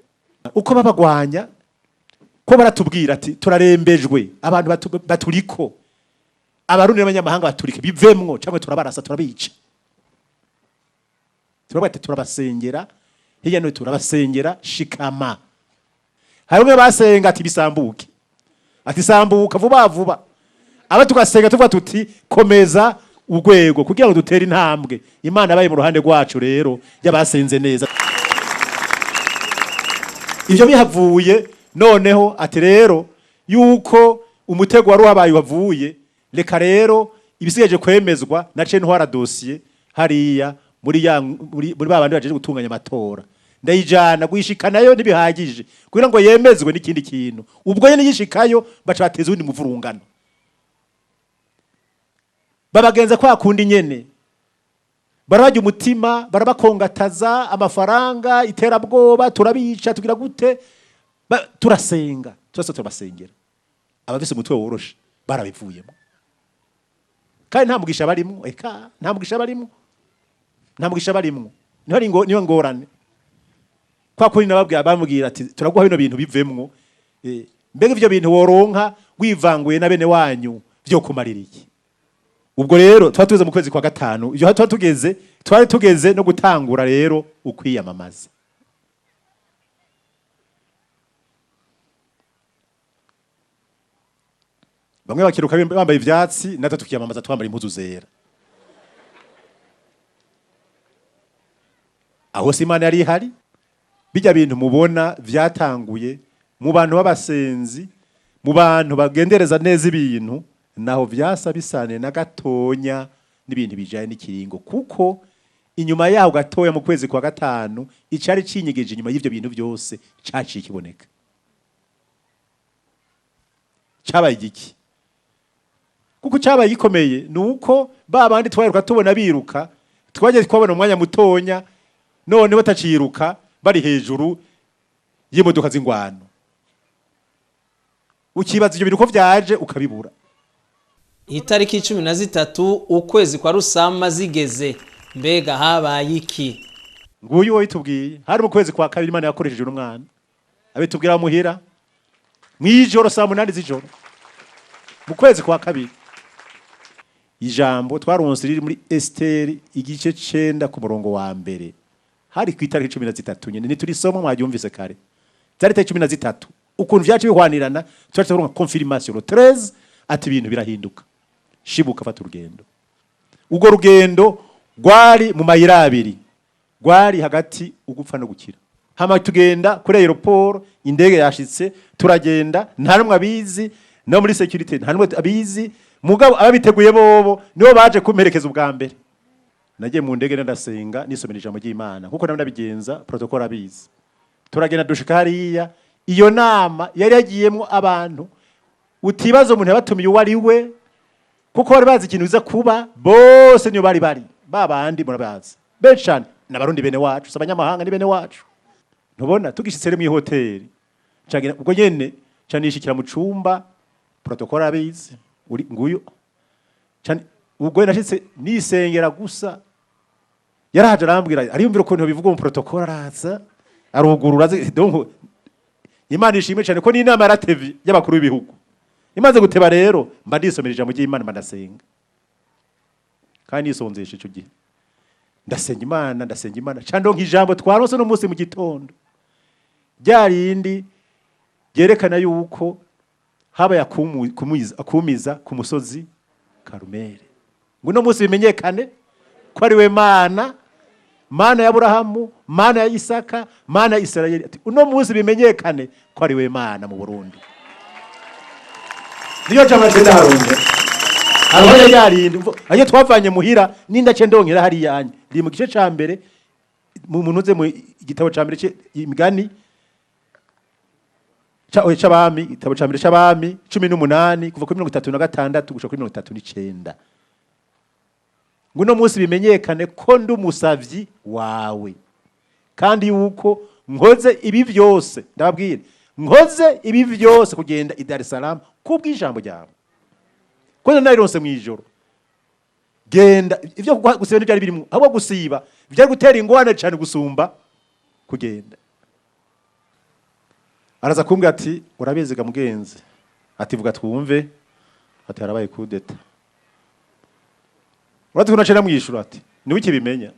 [SPEAKER 3] Uko babagwanya ko baratubwira ati turarembejwe, abantu baturiko, Abarundi n'abanyamahanga baturike, bivemwo cyangwa turabarasa, turabica. Turavuga ati turabasengera hirya no hino, turabasengera shikama. Hari umwe basenga ati bisambuke, ati sambuka vuba vuba. Aba tugasenga tuvuga tuti komeza urwego kugira ngo dutere intambwe. Imana yabaye mu ruhande rwacu rero y'abasenze neza. Ibyo bihavuye noneho ati rero yuko umutego wari wabaye wavuye, reka rero ibisigaje kwemezwa nace ntwara dosiye hariya muri ya muri ba bandi bajeje gutunganya amatora, ndayijana guishikanayo ntibihagije kugira ngo yemezwe n'ikindi kintu. Ubwo nyene yishikayo baca bateza undi muvurungano, babagenza kwa kundi nyene, barabajya umutima, barabakongataza amafaranga, iterabwoba, turabica, tugira gute. Turasenga twese, turabasengera. Abafise umutwe woroshe barabivuyemo, kandi nta mugisha barimwo. Eka nta mugisha barimwo, nta mugisha barimwo. Niho ari niyo ngorane. Kwa kuri nababwira, bamubwira ati turaguha bino bintu bivemwo. Mbega ivyo bintu woronka wivanguye na bene wanyu vyo kumarira iki? Ubwo rero twari tugeze mu kwezi kwa gatanu, ivyo twari tugeze no gutangura rero ukwiyamamaza. Bamwe bakiruka bambaye ivyatsi, natwe tukiyamamaza twambaye impuzu zera. Aho si Imana yari ihari? Bijya bintu mubona vyatanguye mu bantu b'abasenzi, mu bantu bagendereza neza ibintu, naho vyasa bisane na gatonya n'ibintu bijanye n'ikiringo, kuko inyuma yaho gatoya mu kwezi kwa gatanu icari cinyegeje inyuma y'ivyo bintu byose caciye kiboneka. Cabaye igiki? Kuko cabaye gikomeye ni uko ba bandi twaheruka tubona biruka, twagiye twabona umwanya mutonya none bataciruka, bari hejuru y'imodoka z'ingwano. Ukibaza ivyo bintu uko vyaje ukabibura.
[SPEAKER 1] Itariki 13 ukwezi kwa Rusama zigeze, mbega habaye iki?
[SPEAKER 3] Nguyu wowe tubwiye, hari mu kwezi kwa kabiri, Imana yakoresheje n'umwana abitubwira muhira mwijoro saa 8 z'ijoro mu kwezi kwa kabiri. Ijambo twaronse riri muri Esteri igice 9 ku murongo wa mbere, hari ku itariki 13 nyene, niturisoma mwaryumvise kare, zari itariki 13. Ukuntu vyacu bihwanirana, twacu turonka confirmation le 13 ati ibintu birahinduka, shibuka fata urugendo. Urwo rugendo rwari mu mayira abiri, rwari hagati ugupfa no gukira. Hama tugenda kuri aéroport, indege yashitse, turagenda, nta numwe abizi, no muri security nta numwe abizi, mugabo ababiteguye bobo nibo baje kumperekeza ubwa mbere. Nagiye mu ndege ndasenga, nisomera ijambo ry'Imana nkuko nabo ndabigenza, protocole abizi. Turagenda dushika hariya, iyo nama yari yagiyemwo abantu utibaza umuntu yabatumiye uwo ari we, kuko bari bazi ikintu biza kuba. Bose niyo bari bari babandi murabazi benshi cyane, n'Abarundi bene wacu, si abanyamahanga, ni bene wacu. Ntubona tugishitse rero mw'ihoteli, cagira ubwo nyene ca nishikira mu cumba, protocole abizi, uri nguyu. Ca ubwo nashitse nisengera gusa, yaraje arambwira, ariyumvira ukuntu bivuga mu protocole, araza arugurura donc Imana ishimwe cyane ko n'inama yaratevye y'abakuru b'ibihugu. Imaze guteba rero mba ndisomera ijambo ry'Imana, mba ndasenga kandi nisonzesha. Ico gihe ndasenga Imana, ndasenga Imana, ca ndonka ijambo twaronse no munsi mu gitondo, rya rindi ryerekana yuko habaye akumiza ku musozi Karumeli, ngo uno munsi bimenyekane ko ari we Mana, Mana ya Aburahamu, Mana ya Isaka, Mana ya Isirayeli. Ati uno munsi bimenyekane ko ari we Mana mu Burundi. Niyo jambo agenda harongera haruhanya ryarindi ayo twavanye muhira ninda ce ndongera hariya anye riri mu gice ca mbere mu munuze mu igitabo ca mbere imigani. Oya, c'abami, igitabo ca mbere c'abami 18, kuva kuri 36 gushika kuri 39. Ngo uno munsi bimenyekane ko ndi umusavyi wawe, kandi yuko nkoze ibi byose, ndababwira, nkoze ibi byose kugenda i Dar es Salaam kubw'ijambo ryawe, ko narironse mw'ijoro. Genda, ivyo gusiba ntibyari birimo, ahubwo gusiba byari gutera ingorane cyane gusumba kugenda. Araza kumbwira ati: "Urabiziga mugenzi." Ati: "Vuga twumve." Ati: "Harabaye kudeta." Urazi ko naciye namwishura ati: "Niwe ukibimenya,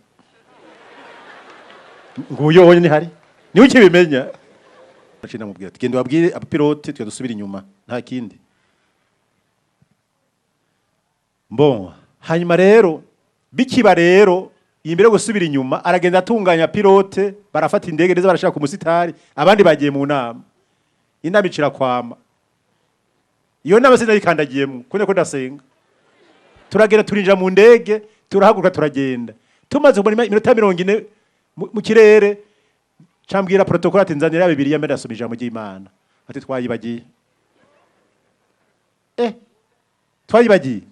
[SPEAKER 3] nguyo wonyine hari, niwe ukibimenya." Naciye namubwira ati: "Genda wabwire abapilote twe dusubira inyuma, nta kindi." Bon, hanyuma rero bikiba rero, imbere yo gusubira inyuma, aragenda atunganya pilote, barafata indege neza, barashaka ku musitari, abandi bagiye mu nama. Inama icira kwama. Iyo nama sinayikandagiyemo kubera ko ndasenga. Turagenda, turinjira mu ndege, turahaguruka, turagenda. Tumaze kumara iminota 40 mu kirere, cambwira protocole ati: "Nzanira Bibiliya mbere ndasoma ijambo ry'Imana." Ati: "Twayibagiye." Twayibagiye.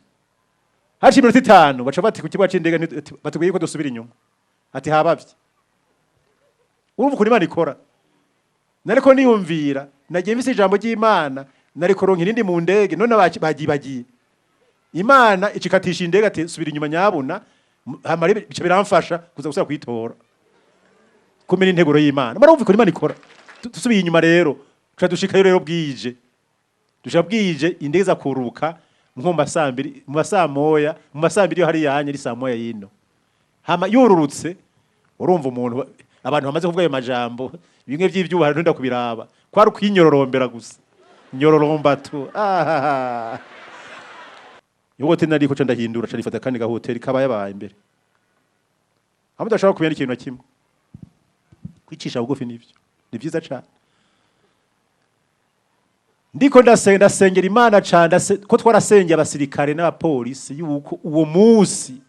[SPEAKER 3] Haciye iminota 5, baca bati ku kibuga c'indege batubwiye ko dusubira inyuma. Ati: "Habavye." Urumva ukuntu Imana ikora. Nariko niyumvira, nagiye mfise ijambo ry'Imana, nariko ronka irindi mu ndege, none bagibagiye. Imana icikatisha indege ati: "Subira inyuma nyabuna." Hama rero bica biramfasha kuza gusubira kuyitora, kumenya integuro y'Imana. Murumva ukuntu Imana ikora. Dusubiye inyuma rero, tuca dushikayo rero bwije, dushika bwije, indege za kuruka nko mu masaa 2, mu masaa 1, mu masaa 2 yo hariya hanye ari saa 1 yino. Hama yururutse, urumva umuntu, abantu bamaze kuvuga ayo majambo, bimwe vy'ivyubahiro ntunda kubiraba, kwari ukwinyororombera gusa, nyororomba tu. Ah, iyo hoteli nariko ca ndahindura, ca nifata kandi gahoteli kabayabaye imbere, hamwe udashobora kumenya ikintu na kimwe. Kwicisha bugufi nivyo ni vyiza cane. Ndiko ndasenga, ndasengera Imana cane, ko twarasengeye abasirikare n'abapolisi yuko uwo munsi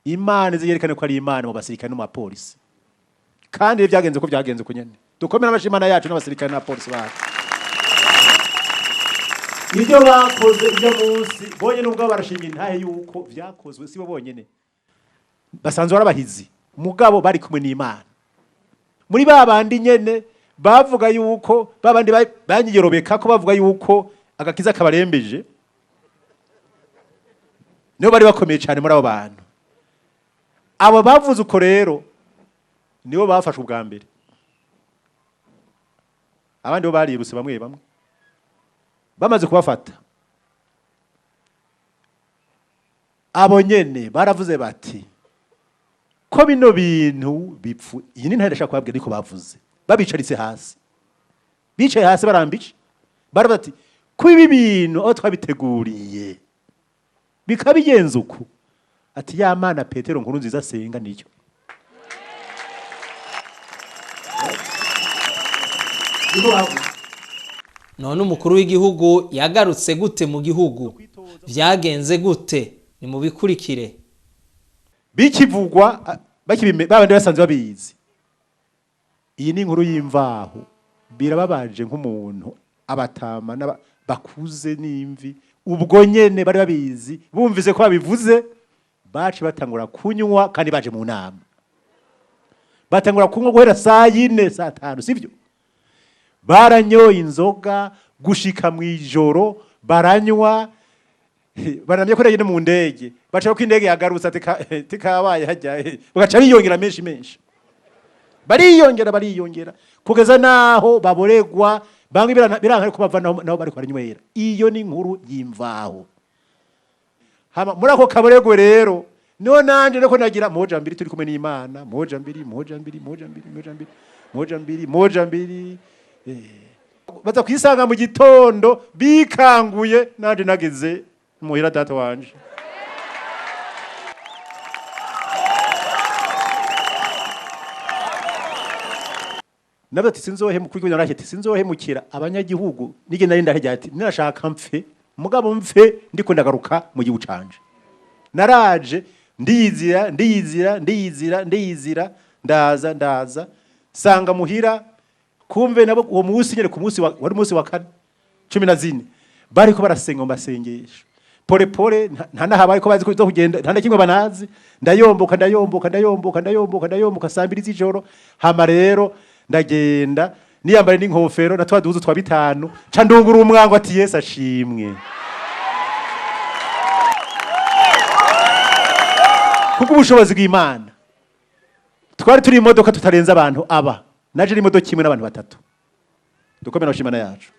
[SPEAKER 3] Imana izerekane ko ari Imana mu basirikare no mu bapolisi. Kandi byagenze ko byagenze uko nyene. Dukomere amashi Imana yacu n'abasirikare n'abapolisi bacu, ibyo bakoze ibyo munsi bonyene ubwabo barashinga intahe yuko vyakozwe si bo bonyene, basanzwe ari abahizi, mugabo bari kumwe n'Imana. Muri ba bandi nyene bavuga yuko ba bandi banyiyorobeka ko bavuga yuko agakiza kabarembeje, nibo bari bakomeye cyane muri abo bantu. Abo bavuze uko rero nibo bafashwe ubwa mbere, abandi bo barirutse. Bamwe bamwe bamaze kubafata, abo nyene baravuze bati: "Ko bino bintu bipfu." Iyi ni ntare ndashaka kubabwira, ariko bavuze babicaritse hasi, bicaye hasi barambice, baravuga ati: "Ko ibi bintu aho twabiteguriye bikabigenza uku," ati: "Ya Mana Petero nkuru nziza asenga niyo."
[SPEAKER 1] None umukuru w'igihugu yagarutse gute mu gihugu? Vyagenze gute? Ni mubikurikire.
[SPEAKER 3] Bikivugwa, babandi basanzwe babizi. Iyi ni inkuru y'imvaho. Birababaje nk'umuntu abatama bakuze n'imvi, ubwo nyene bari babizi, bumvise ko babivuze, baci batangura kunywa, kandi baje mu nama. Batangura kunywa guhera saa 4, saa 5, sivyo? Baranyoye inzoga gushika mw'ijoro, baranywa, baramye ko no mu ndege baca ko indege yagarutse, ati tikabaye hajya, bagaca biyongera menshi menshi, bariyongera, bariyongera kugeza naho baboregwa bamwe, biranka ariko bava naho bariko baranywera. Iyo ni inkuru y'imvaho. Hama muri ako kaboregwe rero niho nanje niko nagira moja mbiri, turi kumwe n'Imana, moja mbiri, moja mbiri, moja mbiri, moja mbiri, moja mbiri, moja mbiri. Baza kwisanga mu gitondo bikanguye, nanje nageze muhira data wanje. Nawe ati: "Sinzohemukira." Narashye ati: "Sinzohemukira abanyagihugu." Nige nari ndahejya ati: "Nashaka mfe, mugabo mfe ndiko ndagaruka mu gihugu canje." Naraje ndiyizira, ndiyizira, ndiyizira, ndiyizira, ndaza, ndaza sanga muhira. Kumve nabo uwo munsi nyene, ku munsi wari umunsi wa kane, 14, bariko barasenga mu masengesho pole pole. Nta nahabaye ko bazi ko kugenda, nta na kimwe banazi. Ndayomboka, ndayomboka, ndayomboka, ndayomboka, ndayomboka saa 2 z'ijoro. Hama rero ndagenda niyambare n'inkofero na twa duhuzu twa 5, ca ndungura umwango ati: "Yesu ashimwe kubw'ubushobozi bw'Imana." Twari turi imodoka tutarenze abantu, aba naje ari imodoka imwe n'abantu batatu. Dukomere imana yacu.